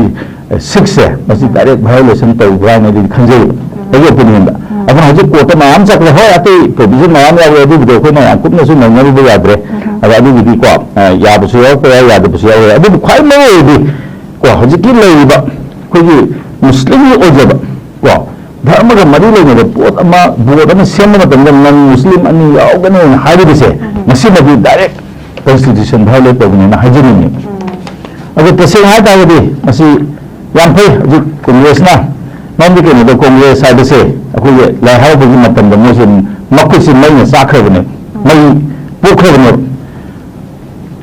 ꯁꯤꯛꯁꯁꯦ, ꯃꯁꯤ ꯗꯥꯏꯔꯦꯛ ꯚꯥꯏꯑꯣꯂꯦꯁꯟ ꯇꯧꯕ꯭ꯔꯥ ꯍꯥꯏꯅ ꯑꯩꯗꯤ ꯈꯟꯖꯩꯕ, ꯑꯩꯒꯤ ꯑꯣꯄꯤꯅꯤꯌꯟꯗ꯫ ꯑꯗꯨꯅ ꯍꯧꯖꯤꯛ ꯀꯣꯔꯠꯇ ꯃꯌꯥꯝ ꯆꯠꯈ꯭ꯔꯦ꯫ ꯍꯣꯏ, ꯑꯇꯩ ꯄ꯭ꯔꯣꯚꯤꯖꯟ ꯃꯌꯥꯝ ꯌꯥꯎꯋꯦ, ꯑꯗꯨꯕꯨꯗꯤ ꯑꯩꯈꯣꯏꯅ ꯌꯥꯝ ꯀꯨꯞꯅꯁꯨ ꯅꯩꯅꯔꯨꯕ ꯌꯥꯗ꯭ꯔꯦ꯫ ꯑꯗ ꯑꯗꯨꯒꯤꯗꯤꯀꯣ, ꯑ, ꯌꯥꯕꯁꯨ ꯌꯥꯎꯔꯛꯄ ꯌꯥꯏ, ꯌꯥꯗꯕꯁꯨ ꯌꯥꯎꯔꯦ꯫ ꯑꯗꯨꯕꯨ ꯈ꯭ꯋꯥꯏ ꯃꯔꯨ ꯑꯣꯏꯔꯤꯗꯤ ꯀꯣ, ꯍꯧꯖꯤꯛꯀꯤ ꯂꯩꯔꯤꯕ ꯑꯩꯈꯣꯏꯒꯤ ꯃꯨꯁꯂꯤꯝꯒꯤ ꯑꯣꯏꯖꯕ ꯀꯣ, ꯙꯔꯃꯒ ꯃꯔꯤ ꯂꯩꯅꯕ ꯄꯣꯠ ꯑꯃ, ꯕꯣꯔꯗ ꯑꯃ ꯁꯦꯝꯕ ꯃꯇꯝꯗ ꯅꯟ ꯃꯨꯁꯂꯤꯝ ꯑꯅꯤ ꯌꯥꯎꯒꯅꯤ ꯍꯥꯏꯔꯤꯕꯁꯦ, ꯃꯁꯤꯃꯗꯤ ꯗꯥꯏꯔꯦꯛ ꯀꯟꯁꯇꯤꯇ꯭ꯌꯨꯁꯟ ꯚꯥꯏꯑꯣꯂꯦꯠ ꯇꯧꯕꯅꯦꯅ ꯍꯥꯏꯖꯅꯤꯡꯉꯤ꯫ ꯑꯗꯣ ꯇꯁꯦꯡꯅ ꯍꯥꯏ ꯇꯥꯔꯒꯗꯤ ꯃꯁꯤ ꯌꯥꯝ ꯐꯩ꯫ ꯍꯧꯖꯤꯛ ꯀꯣꯡꯒ꯭ꯔꯦꯁꯅ, ꯃꯔꯝꯗꯤ ꯀꯩꯅꯣꯗ ꯀꯣꯡꯒ꯭ꯔꯦꯁ ꯍꯥꯏꯕꯁꯦ ꯑꯩꯈꯣꯏꯒꯤ ꯂꯥꯏ ꯍꯔꯥꯎꯕꯒꯤ ꯃꯇꯝꯗ ꯃꯣꯏꯁꯦ ꯃꯈꯨꯠꯁꯤ ꯃꯩꯅ ꯆꯥꯛꯈ꯭ꯔꯕꯅꯦ, ꯃꯩ ꯄꯣꯛꯈ꯭ꯔꯕꯅꯦꯕ꯫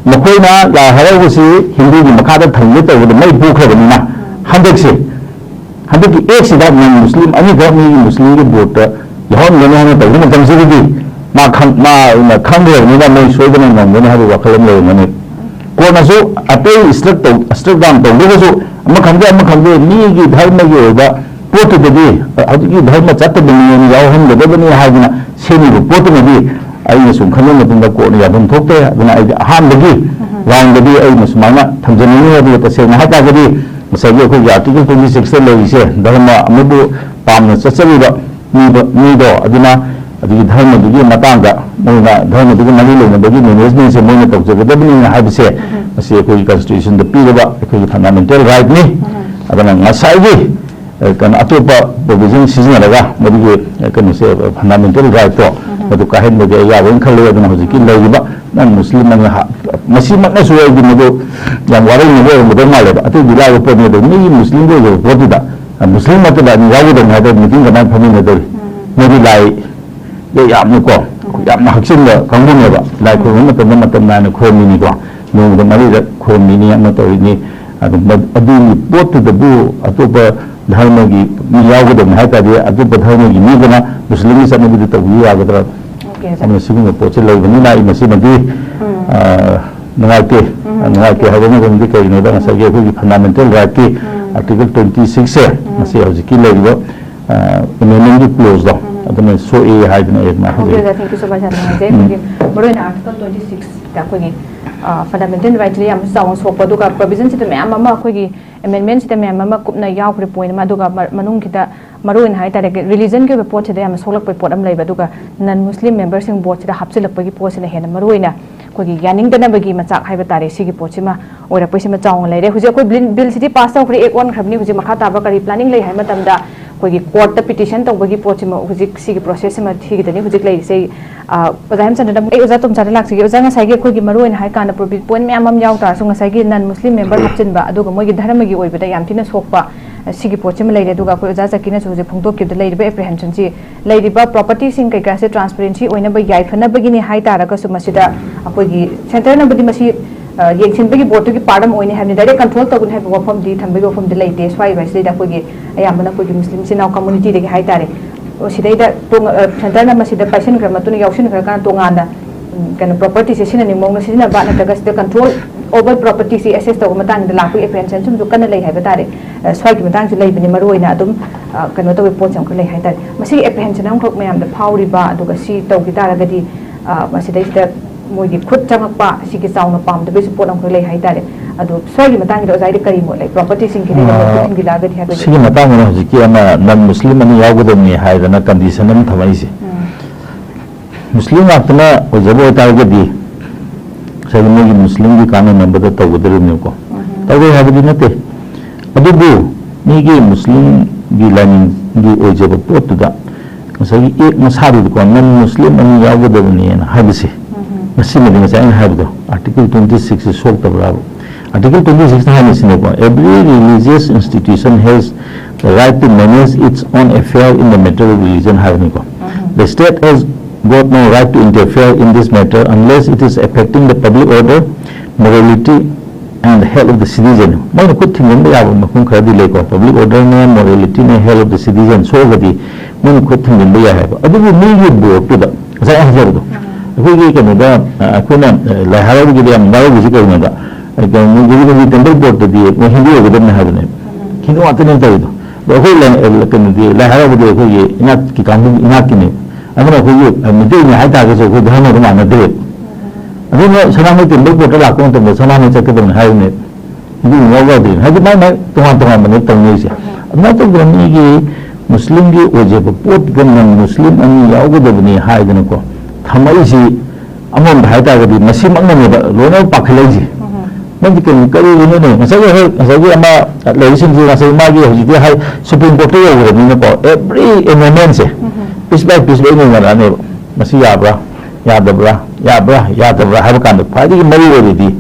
ꯃꯈꯣꯏꯅ ꯂꯥꯏ ꯍꯔꯥꯎꯕꯁꯤ ꯍꯤꯟꯗꯨꯒꯤ ꯃꯈꯥꯗ ꯊꯝꯒꯦ ꯇꯧꯕꯗ ꯃꯩ ꯄꯣꯛꯈ꯭ꯔꯕꯅꯤꯅ, ꯍꯟꯗꯛꯁꯦ, ꯍꯟꯗꯛꯀꯤ ꯑꯦꯛꯁꯤꯗ ꯅꯟ ꯃꯨꯁꯂꯤꯝ ꯑꯅꯤꯈꯛ ꯃꯤꯒꯤ ꯃꯨꯁꯂꯤꯝꯒꯤ ꯕꯣꯠꯇ ꯌꯥꯎꯍꯟꯒꯅꯤ ꯍꯥꯏꯅ ꯇꯧꯕ ꯃꯇꯝꯁꯤꯗꯗꯤ ꯃꯥ ꯈꯪ-, ꯃꯥꯅ ꯈꯪꯈ꯭ꯔꯕꯅꯤꯅ ꯃꯣꯏ ꯁꯣꯏꯗꯅ ꯉꯝꯒꯅꯤ ꯍꯥꯏꯕꯒꯤ ꯋꯥꯈꯜ ꯑꯃ ꯂꯩꯔꯝꯒꯅꯤ꯫ ꯀꯣꯟꯅꯁꯨ ꯑꯇꯩ ꯏꯁꯇ꯭ꯔꯛ ꯇꯧ-, ꯏꯁꯇ꯭ꯔꯛ ꯗꯥꯎꯟ ꯇꯧꯗ꯭ꯔꯒꯁꯨ ꯑꯃ ꯈꯪꯗꯦ ꯑꯃ ꯈꯪꯗꯦ ꯃꯤꯒꯤ ꯙꯔꯃꯒꯤ ꯑꯣꯏꯕ ꯄꯣꯠꯇꯨꯗꯗꯤ ꯍꯧꯖꯤꯛꯀꯤ ꯙꯔꯃ ꯆꯠꯇꯕ ꯃꯤꯑꯣꯏ ꯑꯃ ꯌꯥꯎꯍꯟꯒꯗꯕꯅꯤ ꯍꯥꯏꯗꯅ ꯁꯦꯝꯃꯤꯕ ꯄꯣꯠꯇꯨꯃꯗꯤ ꯑꯩꯅ ꯁꯨꯝ ꯈꯟꯕ ꯃꯇꯝꯗ ꯀꯣꯔꯠꯅ ꯌꯥꯐꯝ ꯊꯣꯛꯇꯦ꯫ ꯑꯗꯨꯅ ꯑꯩꯗꯤ ꯑꯍꯥꯟꯕꯒꯤ ꯔꯥꯎꯟꯗꯗꯤ ꯑꯩꯅ ꯁꯨꯃꯥꯏꯅ ꯊꯝꯖꯅꯤꯡꯉꯤ꯫ ꯑꯗꯨꯒ ꯇꯁꯦꯡꯅ ꯍꯥꯏꯇꯥꯔꯒꯗꯤ ꯉꯁꯥꯏꯒꯤ ꯑꯩꯈꯣꯏꯒꯤ ꯑꯥꯔꯇꯤꯀꯜ ꯇ꯭ꯋꯦꯟꯇꯤ ꯁꯤꯛꯁꯇ ꯂꯩꯔꯤꯁꯦ, ꯙꯔꯃ ꯑꯃꯕꯨ ꯄꯥꯝꯅ ꯆꯠꯆꯔꯤꯕ ꯃꯤꯗꯣ, ꯃꯤꯗꯣ ꯑꯗꯨꯅ ꯑꯗꯨꯒꯤ ꯙꯔꯃꯗꯨꯒꯤ ꯃꯇꯥꯡꯗ ꯃꯣꯏꯅ ꯙꯔꯃꯗꯨꯒꯤ ꯃꯔꯤ ꯂꯩꯅꯕꯒꯤ ꯃꯦꯅꯦꯖꯃꯦꯟꯁꯦ ꯃꯣꯏꯅ ꯇꯧꯖꯒꯗꯕꯅꯤꯅ ꯍꯥꯏꯕꯁꯦ, ꯃꯁꯤ ꯑꯩꯈꯣꯏꯒꯤ ꯀꯟꯁꯇꯤꯇ꯭ꯌꯨꯁꯟꯗ ꯄꯤꯔꯕ ꯑꯩꯈꯣꯏꯒꯤ ꯐꯟꯗꯥꯃꯦꯟꯇꯦꯜ ꯔꯥꯏꯠꯅꯤ꯫ ꯑꯗꯨꯅ ꯉꯁꯥꯏꯒꯤ ꯑ, ꯀꯩꯅꯣ, ꯑꯇꯣꯞꯄ ꯄ꯭ꯔꯣꯚꯤꯖꯟ ꯁꯤꯖꯤꯟꯅꯔꯒ ꯃꯗꯨꯒꯤ, ꯑ, ꯀꯩꯅꯣꯁꯦ, ꯐꯟꯗꯥꯃꯦꯟꯇꯦꯜ ꯔꯥꯏꯠꯇꯣ ꯃꯗꯨ ꯀꯥꯏꯍꯟꯕꯒꯤ ꯑꯌꯥꯕ ꯑꯣꯏꯅ ꯈꯜꯂꯦ꯫ ꯑꯗꯨꯅ ꯍꯧꯖꯤꯛꯀꯤ ꯂꯩꯔꯤꯕ ꯅꯟ ꯃꯨꯁꯂꯤꯝ ꯑꯅꯤ ꯍꯥ-, ꯃꯁꯤꯃꯛꯅꯁꯨ ꯑꯩꯗꯤ ꯃꯗꯨ ꯌꯥꯝ ꯋꯥꯔꯧꯅꯕ ꯑꯣꯏꯔꯝꯒꯗꯧ ꯃꯥꯜꯂꯦꯕ꯫ ꯑꯇꯩꯗꯤ ꯂꯥꯏꯕ ꯄꯣꯠꯅꯤ, ꯑꯗꯨ ꯃꯤꯒꯤ ꯃꯨꯁꯂꯤꯝꯒꯤ ꯑꯣꯏꯖꯕ ꯄꯣꯠꯇꯨꯗ, ꯑ, ꯃꯨꯁꯂꯤꯝ ꯅꯠꯇꯕ ꯑꯅꯤ ꯌꯥꯎꯒꯗꯕꯅꯤ ꯍꯥꯏꯗꯅ ꯃꯤꯇꯤꯡ ꯀꯃꯥꯏꯅ ꯐꯝꯃꯤꯟꯅꯗꯧꯔꯤ? ꯃꯣꯏꯗꯤ ꯂꯥꯏ ꯌꯥꯝꯅꯀꯣ, ꯌꯥꯝꯅ ꯍꯛꯆꯤꯟꯕ ꯀꯥꯡꯕꯨꯅꯦꯕ꯫ ꯂꯥꯏ ꯈꯨꯔꯨꯝꯕ ꯃꯇꯝꯗ ꯃꯇꯝ ꯅꯥꯏꯅ ꯈꯨꯔꯨꯝꯃꯤꯅꯤꯀꯣ, ꯅꯣꯡꯃꯗ ꯃꯔꯤꯔꯛ ꯈꯨꯔꯨꯝꯃꯤꯅꯤ, ꯑꯃ ꯇꯧꯔꯤꯅꯤ꯫ ꯑꯗꯨ ꯃ-, ꯑꯗꯨꯒꯤ ꯄꯣꯠꯇꯨꯗꯕꯨ ꯑꯇꯣꯞꯄ ꯙꯔꯃꯒꯤ ꯃꯤ ꯌꯥꯎꯒꯗꯕꯅꯤ ꯍꯥꯏ ꯇꯥꯔꯗꯤ, ꯑꯇꯣꯞꯄ ꯙꯔꯃꯒꯤ ꯃꯤꯗꯨꯅ ꯃꯨꯁꯂꯤꯝꯒꯤ ꯆꯠꯅꯕꯤꯗ ꯇꯧꯕꯤꯕ ꯌꯥꯒꯗ꯭ꯔꯥ? Okay, sir. ꯑꯗꯨꯅ ꯁꯤꯒꯨꯝꯕ ꯄꯣꯠꯁꯦ ꯂꯩꯕꯅꯤꯅ ꯑꯩ ꯃꯁꯤꯃꯗꯤ, ꯑ, ꯅꯨꯡꯉꯥꯏꯇꯦ꯫ ꯎꯝ, ꯅꯨꯡꯉꯥꯏꯇꯦ okay. ꯍꯥꯏꯕ ꯑꯃꯔꯣꯝꯗꯤ ꯀꯩꯒꯤꯅꯣꯗ ꯉꯁꯥꯏꯒꯤ ꯑꯩꯈꯣꯏꯒꯤ fundamental rightꯀꯤ ꯎꯝ. Article twenty sixꯁꯦ, ꯎꯝ. ꯃꯁꯤ ꯍꯧꯖꯤꯛꯀꯤ ꯂꯩꯔꯤꯕ, ꯑ, amendmentꯀꯤ clauseꯗꯣ, ꯎꯝ. ꯑꯗꯨꯅ ꯁꯣꯛꯑꯦ ꯍꯥꯏꯗꯅ ꯑꯩ ꯑꯗꯨꯃꯥꯏꯅ Okay, ꯍꯥꯏꯖꯩ꯫ sir, thank you so much, ꯌꯥꯝ ꯅꯨꯡꯉꯥꯏꯖꯩ꯫ ꯎꯝ. ꯑꯩꯈꯣꯏꯒꯤ ꯃꯔꯨꯑꯣꯏꯅ Article twenty sixꯇ ꯑꯩꯈꯣꯏꯒꯤ, ꯑ, fundamental rightꯁꯤꯗ ꯌꯥꯝ ꯆꯥꯎꯅ ꯁꯣꯛꯄ, ꯑꯗꯨꯒ provisionꯁꯤꯗ ꯃꯌꯥꯝ ꯑꯃ, ꯑꯩꯈꯣꯏꯒꯤ amendmentꯁꯤꯗ ꯃꯌꯥꯝ ꯑꯃ ꯀꯨꯞꯅ ꯌꯥꯎꯈ꯭ꯔꯦ, point ꯑꯃ, ꯑꯗꯨꯒ ꯃ-, ꯃꯅꯨꯡꯒꯤꯗ ꯃꯔꯨꯑꯣꯏꯅ ꯍꯥꯏꯇꯥꯔꯦ, religionꯒꯤ ꯑꯣꯏꯕ ꯄꯣꯠꯁꯤꯗ ꯌꯥꯝꯅ ꯁꯣꯛꯂꯛꯄꯒꯤ ꯄꯣꯠ ꯑꯃ ꯂꯩꯕ, ꯑꯗꯨꯒ non Muslim memberꯁꯤꯡ boardꯁꯤꯗ ꯍꯥꯞꯆꯤꯜꯂꯛꯄꯒꯤ ꯄꯣꯠꯁꯤꯅ ꯍꯦꯟꯅ ꯃꯔꯨꯑꯣꯏꯅ ꯑꯩꯈꯣꯏꯒꯤ ꯌꯥꯅꯤꯡꯗꯅꯕꯒꯤ ꯃꯆꯥꯛ ꯍꯥꯏꯕ ꯇꯥꯔꯦ, ꯁꯤꯒꯤ ꯄꯣꯠꯁꯤꯃ ꯑꯣꯏꯔꯛꯄꯁꯤꯃ ꯆꯥꯎꯅ ꯂꯩꯔꯦ꯫ ꯍꯧꯖꯤꯛ ꯑꯩꯈꯣꯏ bill, billꯁꯤꯗꯤ pass ꯇꯧꯈ꯭ꯔꯦ, act ꯑꯣꯟꯈ꯭ꯔꯕꯅꯤ꯫ ꯍꯧꯖꯤꯛ ꯃꯈꯥ ꯇꯥꯕ ꯀꯔꯤ planning ꯂꯩ ꯍꯥꯏꯕ ꯃꯇꯝꯗ, ꯑꯩꯈꯣꯏꯒꯤ courtꯇ petition ꯇꯧꯕꯒꯤ ꯄꯣꯠꯁꯤꯃ ꯍꯧꯖꯤꯛ ꯁꯤꯒꯤ processꯁꯤꯃ ꯁꯤꯒꯤꯗꯅꯤ ꯍꯧꯖꯤꯛ ꯂꯩꯔꯤꯁꯦ꯫ ꯑ, ꯑꯣꯖꯥ ꯍꯦꯝꯆꯟꯗ꯭ꯔꯗ ꯑꯩ ꯑꯣꯖꯥ ꯇꯣꯝꯆꯥꯗ ꯂꯥꯛꯆꯒꯦ꯫ ꯑꯣꯖꯥ, ꯉꯁꯥꯏꯒꯤ ꯑꯩꯈꯣꯏꯒꯤ ꯃꯔꯨꯑꯣꯏꯅ ꯍꯥꯏ ꯀꯥꯟꯗ provi-, point ꯃꯌꯥꯝ ꯑꯃ ꯌꯥꯎ ꯇꯥꯔꯁꯨ, ꯉꯁꯥꯏꯒꯤ non Muslim member ꯍꯥꯞꯆꯤꯟꯕ, ꯑꯗꯨꯒ ꯃꯣꯏꯒꯤ ꯙꯔꯃꯒꯤ ꯑꯣꯏꯕꯗ ꯌꯥꯝ ꯊꯤꯅ ꯁꯣꯛꯄ, ꯑ, ꯁꯤꯒꯤ ꯄꯣꯠꯁꯤꯃ ꯂꯩꯔꯦ꯫ ꯑꯗꯨꯒ ꯑꯩꯈꯣꯏ ꯑꯣꯖꯥ ꯆꯀꯤꯅꯁꯨ ꯍꯧꯖꯤꯛ ꯐꯣꯡꯗꯣꯛꯈꯤꯕꯗ ꯂꯩꯔꯤꯕ apprehensionꯁꯤ, ꯂꯩꯔꯤꯕ propertyꯁꯤꯡ ꯀꯩꯀꯥꯁꯦ transparency ꯑꯣꯏꯅꯕ ꯌꯥꯏꯐꯅꯕꯒꯤꯅꯤ ꯍꯥꯏ ꯇꯥꯔꯒꯁꯨ, ꯃꯁꯤꯗ ꯑꯩꯈꯣꯏꯒꯤ centreꯅꯕꯨꯗꯤ ꯃꯁꯤ, ꯑ, ꯌꯦꯡꯁꯤꯟꯕꯒꯤ boardꯇꯨꯒꯤ part ꯑꯃ ꯑꯣꯏꯅꯤ ꯍꯥꯏꯕꯅꯤ, direct control ꯇꯧꯒꯅꯤ ꯍꯥꯏꯕ ꯋꯥꯐꯝꯗꯤ ꯊꯝꯕꯒꯤ ꯋꯥꯐꯝꯗꯤ ꯂꯩꯇꯦ꯫ ꯁ꯭ꯋꯥꯏ ꯋꯥꯏꯁꯤꯗꯩꯗ ꯑꯩꯈꯣꯏꯒꯤ ꯑꯌꯥꯝꯕꯅ ꯑꯩꯈꯣꯏꯒꯤ ꯃꯨꯁꯂꯤꯝ ꯏꯆꯤꯟ ꯏꯅꯥꯎ communityꯗꯒꯤ ꯍꯥꯏ ꯇꯥꯔꯦ, ꯑꯣ, ꯁꯤꯗꯩꯗ ꯇꯣꯉ-, ꯑ, centreꯅ ꯃꯁꯤꯗ ꯄꯥꯏꯁꯤꯟꯈ꯭ꯔ ꯃꯇꯨꯡꯗ, ꯌꯥꯎꯁꯤꯟꯈ꯭ꯔꯀꯥꯟꯗ ꯇꯣꯉꯥꯟꯅ, ꯎꯝ, ꯀꯩꯅꯣ, propertyꯁꯦ ꯁꯤꯖꯤꯟꯅꯅꯤꯡꯕ ꯃꯑꯣꯡꯗ ꯁꯤꯖꯤꯟꯅꯕ, ꯅꯠꯇ꯭ꯔꯒ ꯁꯤꯗ control over propertyꯁꯦ assess ꯇꯧꯕ ꯃꯇꯥꯡꯗ ꯂꯥꯛꯄꯒꯤ apprehensionꯁꯨ ꯀꯟꯅ ꯂꯩ ꯍꯥꯏꯕ ꯇꯥꯔꯦ꯫ ꯑ, ꯁ꯭ꯋꯥꯏꯒꯤ ꯃꯇꯥꯡꯁꯨ ꯂꯩꯕꯅꯤ, ꯃꯔꯨꯑꯣꯏꯅ ꯑꯗꯨꯝ, ꯑ, ꯀꯩꯅꯣ ꯇꯧꯕꯒꯤ ꯄꯣꯠꯁꯦ ꯑꯃꯈꯛ ꯂꯩ ꯍꯥꯏ ꯇꯥꯔꯦ꯫ ꯃꯁꯤꯒꯤ apprehension ꯑꯃꯈꯛ ꯃꯌꯥꯝꯗ ꯐꯥꯎꯔꯤꯕ, ꯑꯗꯨꯒ ꯁꯤ ꯇꯧꯈꯤ ꯇꯥꯔꯒꯗꯤ, ꯑ, ꯃꯁꯤꯗꯩꯁꯤꯗ ꯃꯣꯏꯒꯤ ꯈꯨꯠ ꯆꯪꯉꯛꯄ, ꯁꯤꯒꯤ ꯆꯥꯎꯅ ꯄꯥꯝꯗꯕꯒꯤꯁꯨ ꯄꯣꯠ ꯑꯃꯈꯛ ꯂꯩ ꯍꯥꯏ ꯇꯥꯔꯦ꯫ ꯑꯗꯣ ꯁ꯭ꯋꯥꯏꯒꯤ ꯃꯇꯥꯡꯁꯤꯗ ꯑꯣꯖꯥꯒꯤꯗꯤ ꯀꯔꯤ ꯃꯣꯠ ꯂꯩ? Propertyꯁꯤꯡ ꯈꯤꯇꯪ ꯈꯨꯠ ꯊꯤꯟꯖꯤꯜꯂꯛꯑꯒꯗꯤ ꯍꯥꯏꯕꯒꯤ꯫ ꯁꯤꯒꯤ ꯃꯇꯥꯡꯗ ꯍꯧꯖꯤꯛꯀꯤ ꯑꯃ non Muslim ꯑꯅꯤ ꯌꯥꯎꯒꯗꯕꯅꯤ ꯍꯥꯏꯗꯅ condition ꯑꯃ ꯊꯝꯃꯛꯏꯁꯦ꯫ ꯎꯝ. ꯃꯨꯁꯂꯤꯝ ꯉꯥꯛꯇꯅ ꯑꯣꯏꯖꯕ ꯑꯣꯏꯇꯥꯔꯒꯗꯤ ꯉꯁꯥꯏꯒꯤ ꯃꯣꯏꯒꯤ ꯃꯨꯁꯂꯤꯝꯒꯤ ꯀꯥꯟꯅꯅꯕꯗ ꯇꯧꯒꯗꯧꯔꯤꯕꯅꯦꯕꯀꯣ꯫ ꯎꯝ. ꯇꯧꯔꯣꯏ ꯍꯥꯏꯕꯗꯤ ꯅꯠꯇꯦ, ꯑꯗꯨꯕꯨ ꯃꯤꯒꯤ ꯃꯨꯁꯂꯤꯝꯒꯤ ꯂꯥꯏꯅꯤꯡꯒꯤ ꯑꯣꯏꯖꯕ ꯄꯣꯠꯇꯨꯗ ꯉꯁꯥꯏꯒꯤ act ꯃꯁꯥꯗꯨꯗꯀꯣ non Muslim ꯑꯅꯤ ꯌꯥꯎꯒꯗꯕꯅꯦꯅ ꯍꯥꯏꯕꯁꯦ, ꯎꯝ. ꯃꯁꯤꯃꯗꯤ ꯉꯁꯥꯏ ꯑꯩꯅ ꯍꯥꯏꯕꯗꯣ Article twenty sixꯁꯦ ꯁꯣꯛꯇꯕ꯭ꯔꯥꯕ? Article twenty sixꯅ ꯍꯥꯏꯔꯤꯁꯤꯅꯦꯀꯣ, "Every religious institution has the right to manage its own affair in the matter of religion" ꯍꯥꯏꯕꯅꯤꯀꯣ꯫ ꯎꯝ. "The state has got no right to interfere in this matter unless it is affecting the public order, morality and health of the citizen." ꯃꯣꯏꯅ ꯈꯨꯠ ꯊꯤꯡꯖꯤꯟꯕ ꯌꯥꯕ ꯃꯐꯝ ꯈꯔꯗꯤ ꯂꯩꯀꯣ, public orderꯅꯦ, moralityꯅꯦ, health of the citizen ꯁꯣꯛꯑꯒꯗꯤ ꯃꯣꯏꯅ ꯈꯨꯠ ꯊꯤꯡꯖꯤꯟꯕ ꯌꯥꯏ ꯍꯥꯏꯕ꯫ ꯑꯗꯨꯕꯨ ꯃꯤꯒꯤ ꯕꯣꯔꯗꯇꯨꯗ ꯉꯁꯥꯏ ꯍꯥꯏꯖꯕꯗꯣ, ꯑꯩꯈꯣꯏꯒꯤ ꯀꯩꯅꯣꯗ, ꯑ, ꯑꯩꯈꯣꯏꯅ, ꯑ, ꯂꯥꯏ ꯍꯔꯥꯎꯕꯒꯤꯗ ꯌꯥꯝ ꯋꯥꯔꯧꯕꯁꯤ ꯀꯩꯅꯣꯗ, ꯑ, ꯀꯩꯅꯣ, ꯒꯣꯕꯤꯟꯗꯖꯤ ꯇꯦꯝꯄꯜ ꯕꯣꯔꯗꯇꯗꯤ ꯃꯣꯏ ꯍꯤꯟꯗꯨ ꯑꯣꯏꯒꯗꯕꯅꯤ ꯍꯥꯏꯕꯅꯦꯕ꯫ ꯍꯤꯟꯗꯨ ꯉꯥꯛꯇꯅꯦ ꯇꯧꯔꯤꯗꯣ꯫ ꯑꯗꯣ ꯑꯩꯈꯣꯏ ꯂꯥꯏ-, ꯑ, ꯀꯩꯅꯣꯗꯤ, ꯂꯥꯏ ꯍꯔꯥꯎꯕꯗꯤ ꯑꯩꯈꯣꯏꯒꯤ ꯏꯅꯥꯠꯀꯤ ꯀꯥꯡꯕꯨ, ꯏꯅꯥꯠꯀꯤꯅꯦꯕ꯫ ꯑꯗꯨꯅ ꯑꯩꯈꯣꯏꯒꯤ, ꯑ, ꯃꯤꯇꯩꯅꯤ ꯍꯥꯏ ꯇꯥꯔꯒꯁꯨ ꯑꯩꯈꯣꯏ ꯙꯔꯃꯗꯣ ꯃꯥꯟꯅꯗ꯭ꯔꯦꯕ꯫ ꯑꯗꯨꯅ ꯁꯅꯥꯃꯍꯤ ꯇꯦꯝꯄꯜ ꯕꯣꯔꯗꯇ ꯂꯥꯛꯄ ꯃꯇꯝꯗ ꯁꯅꯥꯃꯍꯤ ꯆꯠꯀꯗꯕꯅꯤ ꯍꯥꯏꯕꯅꯦꯕ꯫ ꯍꯤꯟꯗꯨ ꯌꯥꯎ ꯌꯥꯎꯗ꯭ꯔꯤꯅꯤ꯫ ꯍꯥꯏꯗꯤ ꯃꯥꯏ ꯃꯥꯏ ꯇꯣꯉꯥꯟ ꯇꯣꯉꯥꯟꯕꯅꯦ ꯇꯧꯅꯔꯤꯁꯦ꯫ ꯑꯗꯨꯃꯥꯏꯅ ꯇꯧꯗꯅ ꯃꯤꯒꯤ ꯃꯨꯁꯂꯤꯝꯒꯤ ꯑꯣꯏꯖꯕ ꯄꯣꯠꯇꯨꯗ ꯅꯟ ꯃꯨꯁꯂꯤꯝ ꯑꯅꯤ ꯌꯥꯎꯒꯗꯕꯅꯤ ꯍꯥꯏꯗꯅꯀꯣ ꯊꯝꯃꯛꯏꯁꯤ, ꯑꯃꯔꯣꯝꯗ ꯍꯥꯏ ꯇꯥꯔꯒꯗꯤ ꯃꯁꯤꯃꯛꯅꯅꯦꯕ ꯂꯣꯏꯅ ꯄꯥꯈꯠꯂꯛꯏꯁꯦ꯫ ꯃꯣꯏꯗꯤ ꯀꯩꯅꯣ, ꯀꯔꯤꯒꯤꯅꯣꯅꯦ? ꯉꯁꯥꯏꯒꯤ ꯍꯣꯏ, ꯉꯁꯥꯏꯒꯤ ꯑꯃ ꯂꯩꯔꯤꯁꯤꯡꯁꯤ ꯉꯁꯥꯏ ꯃꯥꯒꯤ ꯍꯧꯖꯤꯛꯇꯤ ꯍꯥꯏ ꯁꯨꯄ꯭ꯔꯤꯝ ꯀꯣꯔꯠꯇ ꯌꯧꯈ꯭ꯔꯕꯅꯤꯅꯀꯣ, every amendmentꯁꯦ piece by piece ꯂꯣꯏ ꯌꯦꯡꯅꯔꯛꯑꯅꯦꯕ꯫ ꯃꯁꯤ ꯌꯥꯕ꯭ꯔꯥ, ꯌꯥꯗꯕ꯭ꯔꯥ, ꯌꯥꯕ꯭ꯔꯥ, ꯌꯥꯗꯕ꯭ꯔꯥ ꯍꯥꯏꯕ ꯀꯥꯟꯗ ꯈ꯭ꯋꯥꯏꯗꯒꯤ ꯃꯔꯨ ꯑꯣꯏꯔꯤꯗꯤ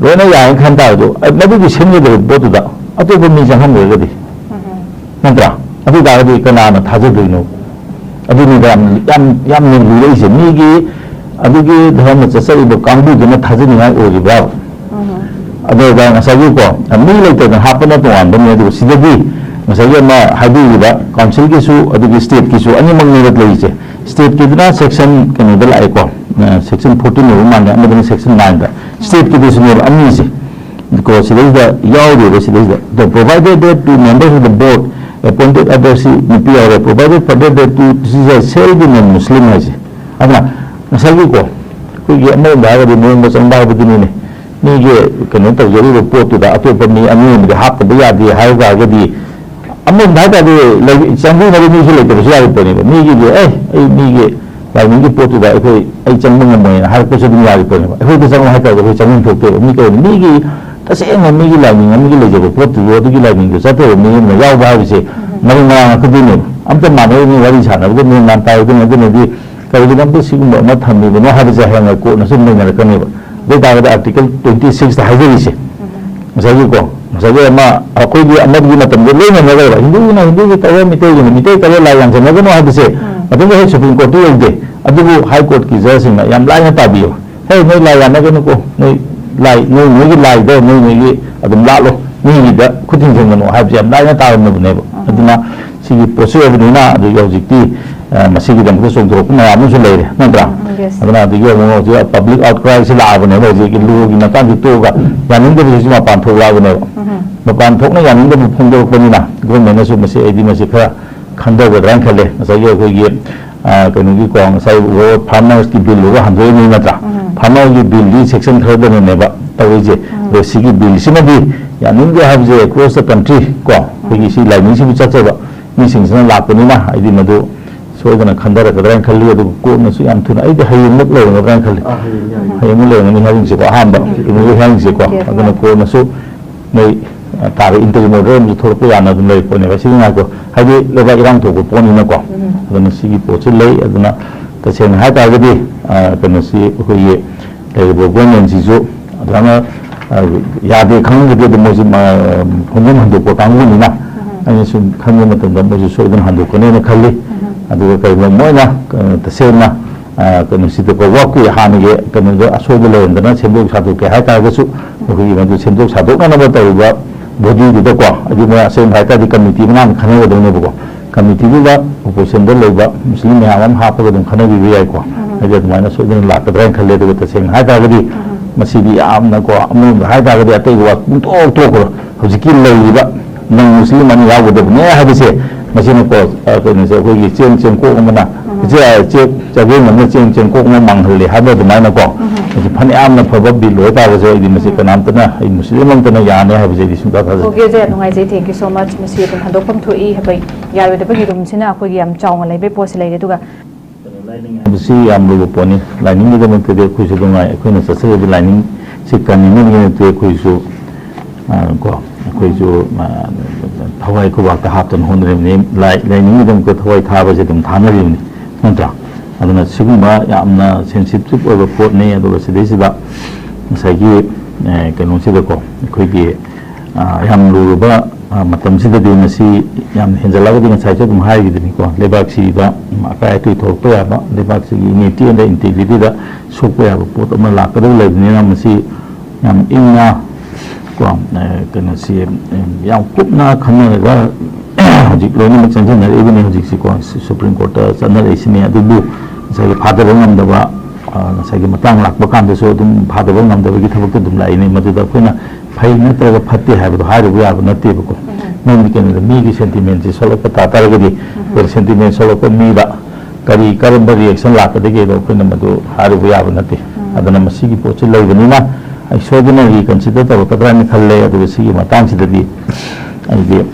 ꯂꯣꯏꯅ ꯌꯥꯏꯅ ꯈꯟ ꯇꯥꯔꯁꯨ, ꯑ, ꯃꯗꯨꯒꯤ ꯁꯦꯝꯒꯗꯕ ꯄꯣꯠꯇꯨꯗ ꯑꯇꯣꯞꯄ ꯃꯤ ꯆꯪꯍꯟꯗ꯭ꯔꯒꯗꯤ, ꯅꯠꯇ꯭ꯔꯥ? ꯑꯗꯨ ꯑꯣꯏ ꯇꯥꯔꯒꯗꯤ ꯀꯅꯥꯅ ꯊꯥꯖꯗꯣꯏꯅꯣ? ꯑꯗꯨꯅꯤꯗ ꯌꯥꯝ, ꯌꯥꯝ, ꯌꯥꯝꯅ ꯂꯨꯔꯛꯏꯁꯦ꯫ ꯃꯤꯒꯤ ꯑꯗꯨꯒꯤ ꯙꯔꯃ ꯆꯠꯆꯔꯤꯕ ꯀꯥꯡꯕꯨꯗꯨꯅ ꯊꯥꯖꯅꯤꯡꯉꯥꯏ ꯑꯣꯏꯔꯤꯕ꯭ꯔꯥ? ꯑꯗꯨꯒ ꯉꯁꯥꯏꯒꯤꯀꯣ, ꯃꯤ ꯂꯩꯇꯗꯅ ꯍꯥꯞꯄꯅ ꯇꯣꯉꯥꯟꯕꯅꯤ, ꯑꯗꯨꯒ ꯁꯤꯗꯗꯤ ꯉꯁꯥꯏꯒꯤ ꯑꯃ ꯍꯥꯏꯕꯤꯔꯤꯕ councilꯒꯤꯁꯨ ꯑꯗꯨꯒꯤ stateꯀꯤꯁꯨ ꯑꯅꯤꯃꯛꯅꯦꯕ ꯂꯩꯔꯤꯁꯦ꯫ Stateꯀꯤꯗꯨꯅ section ꯀꯩꯅꯣꯗ ꯂꯥꯛꯑꯦꯀꯣ, ꯑ, section fourteen ꯑꯣꯏꯕ ꯃꯥꯜꯂꯦ, ꯑꯃꯗꯨꯅ section nineꯗ꯫ Stateꯀꯤꯗꯨꯁꯨꯅꯦꯕ ꯑꯅꯤꯁꯦ꯫ ꯀꯣ, ꯁꯤꯗꯩꯁꯤꯗ ꯌꯥꯎꯔꯤꯕ ꯁꯤꯗꯩꯁꯤꯗ, "The provided that two members of the board appointed other," ꯁꯤ ꯅꯨꯄꯤ ꯌꯥꯎꯔꯦ, "provided further that two," ꯁꯤꯁꯦ shall be non-Muslim ꯍꯥꯏꯁꯦ꯫ ꯑꯗꯨꯅ ꯉꯁꯥꯏꯒꯤꯀꯣ, ꯑꯩꯈꯣꯏꯒꯤ ꯑꯃꯔꯣꯝꯗ ꯍꯥꯏꯔꯒꯗꯤ ꯃꯑꯣꯡ ꯃꯆꯪꯕ ꯍꯥꯏꯕꯗꯨꯅꯤꯅꯦ꯫ ꯃꯤꯒꯤ ꯀꯩꯅꯣ ꯇꯧꯖꯔꯤꯕ ꯄꯣꯠꯇꯨꯗ ꯑꯇꯣꯞꯄ ꯃꯤ ꯑꯅꯤ ꯑꯃꯗꯤ ꯍꯥꯞꯇꯕ ꯌꯥꯗꯦ ꯍꯥꯏꯕ ꯇꯥꯔꯒꯗꯤ, ꯑꯃꯔꯣꯝꯗ ꯍꯥꯏ ꯇꯥꯔꯗꯤ ꯂꯩ-, ꯆꯪꯕꯤꯅꯕ ꯃꯤꯁꯨ ꯂꯩꯇꯕꯁꯨ ꯌꯥꯔꯤ ꯄꯣꯠꯅꯦꯕ꯫ ꯃꯤꯒꯤꯗꯤ, "ꯑꯦ, ꯑꯩ ꯃꯤꯒꯤ ꯂꯥꯏꯅꯤꯡꯒꯤ ꯄꯣꯠꯇꯨꯗ ꯑꯩꯈꯣꯏ, ꯑꯩ ꯆꯪꯕ ꯉꯝꯃꯣꯏꯅ" ꯍꯥꯏꯔꯛꯄꯁꯨ ꯑꯗꯨꯝ ꯌꯥꯔꯤ ꯄꯣꯠꯅꯦꯕ꯫ ꯑꯩꯈꯣꯏꯗ ꯆꯪꯉꯣ ꯍꯥꯏ ꯇꯥꯔꯒꯗꯤ ꯑꯩꯈꯣꯏ ꯆꯪꯐꯝ ꯊꯣꯛꯇꯦꯕ꯫ ꯃꯤ ꯀꯩ-, ꯃꯤꯒꯤ ꯇꯁꯦꯡꯅ ꯃꯤꯒꯤ ꯂꯥꯏꯅꯤꯡ ꯑꯃꯒꯤ ꯂꯩꯖꯕ ꯄꯣꯠꯇꯨꯕꯨ ꯑꯗꯨꯒꯤ ꯂꯥꯏꯅꯤꯡꯗꯨ ꯆꯠꯇꯕ ꯃꯤ ꯑꯃꯅ ꯌꯥꯎꯕ ꯍꯥꯏꯕꯁꯦ ꯃꯔꯩ ꯃꯔꯥꯡ ꯉꯥꯛꯇꯗꯣꯏꯅꯦꯕ꯫ ꯑꯝꯇ ꯃꯥꯟꯅꯔꯣꯏ, ꯃꯤ ꯋꯥꯔꯤ ꯁꯥꯟꯅꯕꯗ ꯃꯦꯟ ꯃꯥꯟ ꯇꯥꯔꯣꯏꯗꯣꯏꯅꯦ꯫ ꯑꯗꯨꯅꯗꯤ ꯀꯔꯤꯒꯤꯗꯃꯛꯇ ꯁꯤꯒꯨꯝꯕ ꯑꯃ ꯊꯝꯃꯤꯕꯅꯣ ꯍꯥꯏꯕꯁꯦ ꯍꯌꯦꯡ ꯀꯣꯟꯅ ꯁꯨꯝ ꯅꯩꯅꯔꯛꯀꯅꯦꯕ꯫ ꯑꯗꯨ ꯑꯣꯏ ꯇꯥꯔꯒꯗꯤ Article twenty sixꯇ ꯍꯥꯏꯖꯔꯤꯁꯦ, ꯉꯁꯥꯏꯒꯤꯀꯣ, ꯉꯁꯥꯏꯒꯤ ꯑꯃ ꯑꯩꯈꯣꯏꯒꯤ ꯑꯃꯒꯤ ꯃꯇꯝꯗ ꯂꯣꯏ ꯅꯩꯅꯈ꯭ꯔꯦꯕ, ꯍꯤꯟꯗꯨꯒꯤꯅ ꯍꯤꯟꯗꯨꯒꯤ ꯇꯧꯔꯣ, ꯃꯤꯇꯩꯒꯤꯅ ꯃꯤꯇꯩ ꯇꯧꯔꯣ, ꯂꯥꯏ ꯌꯥꯟꯁꯤꯟꯅꯒꯅꯣ ꯍꯥꯏꯕꯁꯦ꯫ ꯃꯇꯝꯗꯨꯗ ꯍꯦꯛ ꯁꯨꯄ꯭ꯔꯤꯝ ꯀꯣꯔꯠꯇ ꯌꯧꯗꯦ꯫ ꯑꯗꯨꯕꯨ ꯍꯥꯏ ꯀꯣꯔꯠꯀꯤ ꯖꯖꯁꯤꯡꯅ ꯌꯥꯝ ꯂꯥꯏꯅ ꯇꯥꯕꯤꯌꯨ, "ꯍꯦ, ꯅꯣꯏ ꯂꯥꯏ ꯌꯥꯟꯅꯒꯅꯨꯀꯣ, ꯅꯣꯏ ꯂꯥꯏ, ꯅꯣꯏ ꯅꯣꯏꯒꯤ ꯂꯥꯏꯗꯣ ꯅꯣꯏ ꯅꯣꯏꯒꯤ ꯑꯗꯨꯝ ꯂꯥꯠꯂꯣ, ꯃꯤꯒꯤꯗ ꯈꯨꯠ ꯊꯤꯡꯖꯤꯟꯒꯅꯨ" ꯍꯥꯏꯕꯁꯦ ꯌꯥꯝ ꯂꯥꯏꯅ ꯇꯥꯔꯝꯃꯕꯅꯦꯕ꯫ ꯑꯗꯨꯅ ꯁꯤꯒꯤ ꯄꯣꯠꯁꯤ ꯑꯣꯏꯕꯅꯤꯅ꯫ ꯑꯗꯒꯤ ꯍꯧꯖꯤꯛꯇꯤ ꯑ, ꯃꯁꯤꯒꯤꯗꯃꯛꯇ ꯆꯣꯡꯊꯣꯔꯛꯄ ꯃꯌꯥꯝ ꯑꯃꯁꯨ ꯂꯩꯔꯦ, ꯅꯠꯇ꯭ꯔꯥ? ꯎꯝ, yes. ꯑꯗꯨꯅ ꯑꯗꯒꯤ ꯑꯃꯨꯛ ꯍꯧꯖꯤꯛ ꯄꯕ꯭ꯂꯤꯛ ꯑꯥꯎꯠꯀ꯭ꯔꯥꯏꯁꯤ ꯂꯥꯛꯑꯕꯅꯦꯕ꯫ ꯍꯧꯖꯤꯛꯀꯤ ꯂꯣꯒꯤ ꯃꯇꯥꯡꯁꯤ ꯇꯣꯛꯑꯒ ꯌꯥꯅꯤꯡꯗꯕꯁꯤꯁꯨ ꯃꯄꯥꯟ ꯊꯣꯛꯂꯛꯑꯕꯅꯦꯕ꯫ ꯎꯝ. ꯃꯄꯥꯟ ꯊꯣꯛꯅ ꯌꯥꯅꯤꯡꯗꯕ ꯐꯣꯡꯗꯣꯔꯛꯄꯅꯤꯅ ꯒꯣꯔꯃꯦꯟꯅꯁꯨ ꯃꯁꯤ, ꯑꯩꯗꯤ ꯃꯁꯤ ꯈꯔ ꯈꯟꯊꯒꯗ꯭ꯔꯥ ꯍꯥꯏꯅ ꯈꯜꯂꯦ꯫ ꯉꯁꯥꯏꯒꯤ ꯑꯩꯈꯣꯏꯒꯤ ꯑ, ꯀꯩꯅꯣꯒꯤꯀꯣ, ꯉꯁꯥꯏ ꯋꯥꯔꯜ ꯐꯥꯔꯃꯔꯁꯀꯤ ꯕꯤꯜ ꯍꯥꯏꯅ ꯍꯟꯗꯣꯛꯏꯅꯤ, ꯅꯠꯇ꯭ꯔꯥ? ꯎꯝ. ꯐꯥꯔꯃꯔꯒꯤ ꯕꯤꯜꯗꯤ ꯁꯦꯛꯁꯟ ꯈꯔꯗꯅꯅꯦꯕ ꯇꯧꯔꯤꯁꯦ꯫ ꯎꯝ. ꯑꯗꯣ ꯁꯤꯒꯤ ꯕꯤꯜꯁꯤꯃꯗꯤ ꯌꯥꯅꯤꯡꯗꯦ ꯍꯥꯏꯕꯁꯦ ꯑꯦꯀ꯭ꯔꯣꯁ ꯗ ꯀꯟꯇ꯭ꯔꯤ ꯀꯣ, ꯑꯩꯈꯣꯏꯒꯤ ꯁꯤ ꯂꯥꯏꯅꯤꯡꯁꯤꯕꯨ ꯆꯠꯆꯕ ꯃꯤꯁꯤꯡꯁꯤꯅ ꯂꯥꯛꯄꯅꯤꯅ ꯑꯩꯗꯤ ꯃꯗꯨ ꯁꯣꯏꯗꯅ ꯈꯟꯊꯔꯛꯀꯗ꯭ꯔꯥ ꯍꯥꯏꯅ ꯈꯜꯂꯤ꯫ ꯑꯗꯨꯕꯨ ꯀꯣꯔꯠꯅꯁꯨ ꯌꯥꯝ ꯊꯨꯅ, ꯑꯩꯗꯤ ꯍꯌꯦꯡꯃꯛ ꯂꯩꯔꯝꯒꯗ꯭ꯔꯥ ꯍꯥꯏꯅ ꯈꯜꯂꯤ꯫ ꯑꯥ, ꯍꯌꯦꯡ ꯌꯥꯏ꯫ ꯍꯌꯦꯡꯃꯛ ꯂꯩꯔꯝꯒꯅꯤ ꯍꯥꯏꯔꯤꯁꯦꯀꯣ, ꯑꯍꯥꯟꯕ ꯀꯩꯅꯣꯒꯤ ꯍꯥꯏꯔꯤꯁꯦꯀꯣ꯫ Yes, ꯑꯗꯨꯅ ma'am. ꯀꯣꯔꯠꯅꯁꯨ ꯃꯣꯏ, ꯑ, ꯇꯥꯕ ꯏꯟꯇꯔꯤꯝ ꯑꯣꯔꯗꯔ ꯑꯃꯁꯨ ꯊꯣꯛꯂꯛꯄ ꯌꯥꯅ ꯑꯗꯨꯝ ꯂꯩ ꯄꯣꯠꯅꯦꯕ꯫ ꯁꯤꯗꯤ ꯉꯥꯏꯈꯣ, ꯍꯥꯏꯗꯤ ꯂꯩꯕꯥꯛ ꯏꯔꯥꯡ ꯊꯣꯛꯄ ꯄꯣꯠꯅꯤꯅꯀꯣ꯫ ꯎꯝ. ꯑꯗꯨꯅ ꯁꯤꯒꯤ ꯄꯣꯠꯁꯤ ꯂꯩ꯫ ꯑꯗꯨꯅ ꯇꯁꯦꯡꯅ ꯍꯥꯏꯇꯥꯔꯒꯗꯤ, ꯑ, ꯀꯩꯅꯣꯁꯤ ꯑꯩꯈꯣꯏꯒꯤ ꯂꯩꯔꯤꯕ ꯒꯣꯔꯃꯦꯟꯁꯤꯁꯨ ꯑꯗꯨꯃꯥꯏꯅ, ꯑ, ꯌꯥꯗꯦ ꯈꯪꯉꯒꯗꯤ ꯑꯗꯨꯝ ꯃꯣꯏꯁꯨ ꯃ-, ꯈꯣꯡꯖꯪ ꯍꯟꯗꯣꯛꯄ ꯀꯥꯡꯕꯨꯅꯤꯅ꯫ ꯎꯝ. ꯑꯩꯅ ꯁꯨꯝ ꯈꯟꯕ ꯃꯇꯝꯗ ꯃꯣꯏꯁꯨ ꯁꯣꯏꯗꯅ ꯍꯟꯗꯣꯛꯀꯅꯦꯅ ꯈꯜꯂꯤ꯫ ꯎꯝ. ꯑꯗꯨꯒ ꯀꯔꯤꯒꯨꯝꯕ ꯃꯣꯏꯅ, ꯑ, ꯇꯁꯦꯡꯅ, ꯑ, ꯀꯩꯅꯣꯁꯤꯗꯀꯣ, ꯋꯥꯛꯀꯤ ꯍꯥꯟꯅꯒꯤ ꯀꯩꯅꯣꯗꯣ ꯑꯁꯣꯏꯕ ꯂꯩꯔꯝꯗꯅ ꯁꯦꯝꯗꯣꯛ ꯁꯥꯗꯣꯛꯀꯦ ꯍꯥꯏꯇꯥꯔꯒꯁꯨ, ꯑꯩꯈꯣꯏꯒꯤ ꯃꯗꯨ ꯁꯦꯝꯗꯣꯛ ꯁꯥꯗꯣꯛꯅꯅꯕ ꯇꯧꯔꯤꯕ ꯕꯣꯗꯤꯗꯨꯗꯀꯣ, ꯍꯥꯏꯗꯤ ꯃꯣꯏ ꯑꯁꯦꯡꯕ ꯍꯥꯏꯇꯥꯔꯗꯤ ꯀꯃꯤꯇꯤ ꯃꯉꯥꯅ ꯈꯟꯅꯒꯗꯕꯅꯦꯕꯀꯣ꯫ ꯀꯃꯤꯇꯤꯗꯨꯗ ꯑꯣꯄꯣꯖꯤꯁꯟꯗ ꯂꯩꯕ ꯃꯨꯁꯂꯤꯝ ꯃꯌꯥꯝ ꯑꯃ ꯍꯥꯞꯄꯒ ꯑꯗꯨꯝ ꯈꯟꯅꯕꯤꯕ ꯌꯥꯏꯀꯣ꯫ ꯎꯝ. ꯍꯥꯏꯗꯤ ꯑꯗꯨꯃꯥꯏꯅ ꯁꯣꯏꯗꯅ ꯂꯥꯛꯀꯗ꯭ꯔꯥ ꯍꯥꯏꯅ ꯈꯜꯂꯦ꯫ ꯑꯗꯨꯒ ꯇꯁꯦꯡꯅ ꯍꯥꯏꯇꯥꯔꯒꯗꯤ ꯎꯝ. ꯃꯁꯤꯗꯤ ꯌꯥꯝꯅꯀꯣ, ꯑꯃꯔꯣꯝꯗ ꯍꯥꯏꯇꯥꯔꯒꯗꯤ ꯑꯇꯩꯒꯤ ꯋꯥ ꯄꯨꯡꯇꯣꯛ ꯇꯣꯛꯈ꯭ꯔꯣ꯫ ꯍꯧꯖꯤꯛꯀꯤ ꯂꯩꯔꯤꯕ ꯅꯟ ꯃꯨꯁꯂꯤꯝ ꯑꯅꯤ ꯌꯥꯎꯒꯗꯕꯅꯦ ꯍꯥꯏꯕꯁꯦ, ꯃꯁꯤꯅꯀꯣ, ꯑ, ꯀꯩꯅꯣꯁꯦ, ꯑꯩꯈꯣꯏꯒꯤ ꯆꯦꯡ ꯆꯦꯡꯀꯣꯛ ꯑꯃꯅ, ꯎꯝ. ꯏꯆꯦ, ꯆꯦ-, ꯆꯒꯦꯝ ꯑꯃꯅ ꯆꯦꯡ ꯆꯦꯡꯀꯣꯛ ꯑꯃ ꯃꯥꯡꯍꯜꯂꯦ ꯍꯥꯏꯕ ꯑꯗꯨꯃꯥꯏꯅꯀꯣ꯫ ꯎꯝ. ꯃꯁꯤ ꯐꯅꯌꯥꯝꯅ ꯐꯕ ꯕꯤꯜ ꯑꯣꯏꯇꯥꯔꯒꯁꯨ ꯑꯩꯗꯤ ꯃꯁꯤ ꯎꯝ. ꯀꯅꯥꯝꯇꯅ, ꯑꯩ ꯃꯨꯁꯂꯤꯝ ꯑꯃꯇꯅ ꯌꯥꯅꯤ ꯍꯥꯏꯕꯁꯦ ꯑꯩꯗꯤ ꯁꯨꯡꯊꯥ ꯊꯥꯖꯗꯦ꯫ Okay, sir, ꯌꯥꯝ ꯅꯨꯡꯉꯥꯏꯖꯩ, thank you so much. ꯃꯁꯤ ꯑꯗꯨꯝ ꯍꯟꯗꯣꯛꯐꯝ ꯊꯣꯛꯏ ꯍꯥꯏꯕ ꯌꯥꯔꯣꯏꯗꯕꯒꯤ ꯔꯨꯝꯁꯤꯅ ꯑꯩꯈꯣꯏꯒꯤ ꯌꯥꯝ ꯆꯥꯎꯅ ꯂꯩꯕꯩ ꯄꯣꯠꯁꯤ ꯂꯩꯔꯦ꯫ ꯑꯗꯨꯒ ꯃꯁꯤ ꯌꯥꯝ ꯂꯨꯕ ꯄꯣꯠꯅꯤ꯫ ꯂꯥꯏꯅꯤꯡꯒꯤꯗꯃꯛꯇꯗꯤ ꯑꯩꯈꯣꯏꯁꯨ ꯅꯨꯡꯉꯥꯏ, ꯑꯩꯈꯣꯏꯅ ꯆꯠꯆꯔꯤꯕ ꯂꯥꯏꯅꯤꯡꯁꯤ ꯀꯟꯅꯤꯡꯅꯕꯒꯤ ꯅꯠꯇꯦ꯫ ꯑꯩꯈꯣꯏꯁꯨ, ꯑ, ꯀꯣ, ꯑꯩꯈꯣꯏꯁꯨ, ꯑ, ꯊꯋꯥꯏ ꯈꯨꯕꯥꯛꯇ ꯍꯥꯞꯇꯅ ꯍꯣꯠꯅꯔꯤꯕꯅꯤ꯫ ꯂꯥꯏ-, ꯂꯥꯏꯅꯤꯡꯒꯤꯗꯃꯛꯇ ꯊꯋꯥꯏ ꯊꯥꯕꯁꯦ ꯑꯗꯨꯝ ꯊꯥꯅꯔꯤꯕꯅꯤ, ꯅꯠꯇ꯭ꯔꯥ? ꯑꯗꯨꯅ ꯁꯤꯒꯨꯝꯕ ꯌꯥꯝꯅ ꯁꯦꯟꯁꯤꯇꯤꯞ ꯑꯣꯏꯕ ꯄꯣꯠꯅꯤ꯫ ꯑꯗꯨꯒ ꯁꯤꯗꯩꯁꯤꯗ ꯉꯁꯥꯏꯒꯤ, ꯑ, ꯀꯩꯅꯣꯁꯤꯗꯀꯣ, ꯑꯩꯈꯣꯏꯒꯤ, ꯑ, ꯌꯥꯝ ꯂꯨꯔꯕ, ꯑ, ꯃꯇꯝꯁꯤꯗꯗꯤ ꯃꯁꯤ ꯌꯥꯝ ꯍꯦꯟꯖꯜꯂꯒꯗꯤ ꯉꯁꯥꯏꯁꯨ ꯑꯗꯨꯝ ꯍꯥꯏꯈꯤꯗꯨꯅꯤꯀꯣ, ꯂꯩꯕꯥꯛꯁꯤꯗ ꯑꯀꯥꯏ ꯑꯇꯣꯏ ꯊꯣꯛꯂꯛꯄ ꯌꯥꯕ, ꯂꯩꯕꯥꯛꯁꯤꯒꯤ unity and integrityꯗ ꯁꯣꯛꯄ ꯌꯥꯕ ꯄꯣꯠ ꯑꯃ ꯂꯥꯛꯀꯗꯧ ꯂꯩꯕꯅꯤꯅ ꯃꯁꯤ ꯌꯥꯝ ꯏꯪꯅ ꯀꯣ, ꯑ, ꯀꯩꯅꯣꯁꯤ, ꯑ, ꯌꯥꯝ ꯀꯨꯞꯅ ꯈꯟꯅꯔꯒ ꯍꯧꯖꯤꯛ ꯂꯣꯏꯅꯃꯛ ꯆꯪꯁꯤꯟꯅꯔꯛꯏꯕꯅꯤ꯫ ꯍꯧꯖꯤꯛꯁꯤꯀꯣ ꯁꯨꯄ꯭ꯔꯤꯝ ꯀꯣꯔꯠꯇ ꯆꯠꯅꯔꯛꯏꯁꯤꯅꯤ꯫ ꯑꯗꯨꯕꯨ ꯉꯁꯥꯏꯒꯤ ꯐꯥꯗꯕ ꯉꯝꯗꯕ, ꯑ, ꯉꯁꯥꯏꯒꯤ ꯃꯇꯥꯡ ꯂꯥꯛꯄ ꯀꯥꯟꯗꯁꯨ ꯑꯗꯨꯝ ꯐꯥꯗꯕ ꯉꯝꯗꯕꯒꯤ ꯊꯕꯛꯇ ꯑꯗꯨꯝ ꯂꯥꯛꯏꯅꯤ꯫ ꯃꯗꯨꯗ ꯑꯩꯈꯣꯏꯅ ꯐꯩ ꯅꯠꯇ꯭ꯔꯒ ꯐꯠꯇꯦ ꯍꯥꯏꯕꯗꯣ ꯍꯥꯏꯔꯨꯕ ꯌꯥꯕ ꯅꯠꯇꯦꯕꯀꯣ꯫ ꯃꯔꯝꯗꯤ ꯀꯩꯅꯣꯗ ꯃꯤꯒꯤ ꯁꯦꯟꯇꯤꯃꯦꯟꯁꯦ ꯁꯣꯛꯂꯛꯄ ꯇꯥ ꯇꯥꯔꯒꯗꯤ, ꯑꯩꯈꯣꯏ ꯁꯦꯟꯇꯤꯃꯦꯟ ꯁꯣꯛꯂꯛꯄ ꯃꯤꯗ ꯀꯔꯤ, ꯀꯔꯝꯕ ꯔꯤꯌꯦꯛꯁꯟ ꯂꯥꯛꯀꯗꯒꯦꯗꯣ ꯑꯩꯈꯣꯏꯅ ꯃꯗꯨ ꯍꯥꯏꯔꯨꯕ ꯌꯥꯕ ꯅꯠꯇꯦ꯫ ꯑꯗꯨꯅ ꯃꯁꯤꯒꯤ ꯄꯣꯠꯁꯤ ꯂꯩꯕꯅꯤꯅ ꯑꯩ ꯁꯣꯏꯗꯅ ꯔꯤꯀꯟꯁꯤꯗꯔ ꯇꯧꯔꯛꯀꯗ꯭ꯔꯥ ꯍꯥꯏꯅ ꯈꯜꯂꯦ꯫ ꯑꯗꯨꯒ ꯁꯤꯒꯤ ꯃꯇꯥꯡꯁꯤꯗꯗꯤ ꯑꯩꯗꯤ,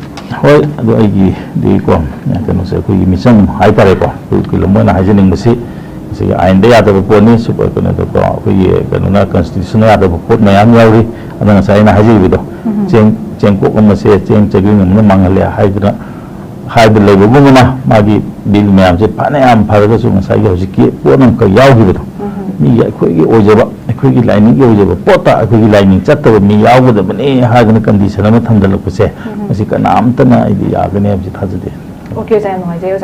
ꯍꯣꯏ, ꯑꯗꯨ ꯑꯩꯒꯤꯗꯤꯀꯣ, ꯀꯩꯅꯣꯁꯦ, ꯑꯩꯈꯣꯏꯒꯤ ꯃꯤꯆꯪ ꯍꯥꯏꯇꯥꯔꯦꯀꯣ, ꯑꯩꯈꯣꯏ ꯈꯨꯂꯝ ꯑꯣꯏꯅ ꯍꯥꯏꯖꯅꯤꯡꯕꯁꯤ, ꯃꯁꯤꯒꯤ ꯑꯥꯏꯟꯗ ꯌꯥꯗꯕ ꯄꯣꯠꯅꯤ꯫ ꯁꯨ-, ꯀꯩꯅꯣꯗꯀꯣ, ꯑꯩꯈꯣꯏꯒꯤ ꯀꯩꯅꯣꯅ, ꯀꯟꯁꯇꯤꯇ꯭ꯌꯨꯁꯟꯅ ꯌꯥꯗꯕ ꯄꯣꯠ ꯃꯌꯥꯝ ꯌꯥꯎꯔꯤ꯫ ꯑꯗ ꯉꯁꯥꯏ ꯑꯩꯅ ꯍꯥꯏꯖꯈꯤꯕꯗꯣ, ꯆꯦꯡ, ꯆꯦꯡꯀꯣꯛ ꯑꯃꯁꯦ ꯆꯦꯡ ꯆꯒꯦꯡ ꯑꯃꯅ ꯃꯥꯡꯍꯜꯂꯦ ꯍꯥꯏꯗꯨꯅ ꯍꯥꯏꯕ ꯂꯩꯕꯒꯨꯝꯕꯅ, ꯃꯥꯒꯤ ꯕꯤꯜ ꯃꯌꯥꯝꯁꯦ ꯐꯅꯌꯥꯝ ꯐꯔꯒꯁꯨ ꯉꯁꯥꯏꯒꯤ ꯍꯧꯖꯤꯛꯀꯤ ꯄꯣꯠ ꯑꯃꯈꯛ ꯌꯥꯎꯈꯤꯕꯗꯣ, ꯃꯤꯒꯤ, ꯑꯩꯈꯣꯏꯒꯤ ꯑꯣꯏꯖꯕ, ꯑꯩꯈꯣꯏꯒꯤ ꯂꯥꯏꯅꯤꯡꯒꯤ ꯑꯣꯏꯖꯕ ꯄꯣꯠꯇ ꯑꯩꯈꯣꯏꯒꯤ ꯂꯥꯏꯅꯤꯡ ꯆꯠꯇꯕ ꯃꯤ ꯌꯥꯎꯒꯗꯕꯅꯤ ꯍꯥꯏꯗꯅ ꯀꯟꯗꯤꯁꯟ ꯑꯃ ꯊꯝꯖꯤꯜꯂꯛꯄꯁꯦ, ꯃꯁꯤ ꯀꯅꯥꯝꯇꯅ ꯑꯩꯗꯤ ꯌꯥꯒꯅꯤ ꯍꯥꯏꯕꯁꯤ ꯊꯥꯖꯗꯦ꯫ ꯑꯣꯀꯦ, ꯑꯣꯖꯥ, ꯌꯥꯝ ꯅꯨꯡꯉꯥꯏꯖꯩ꯫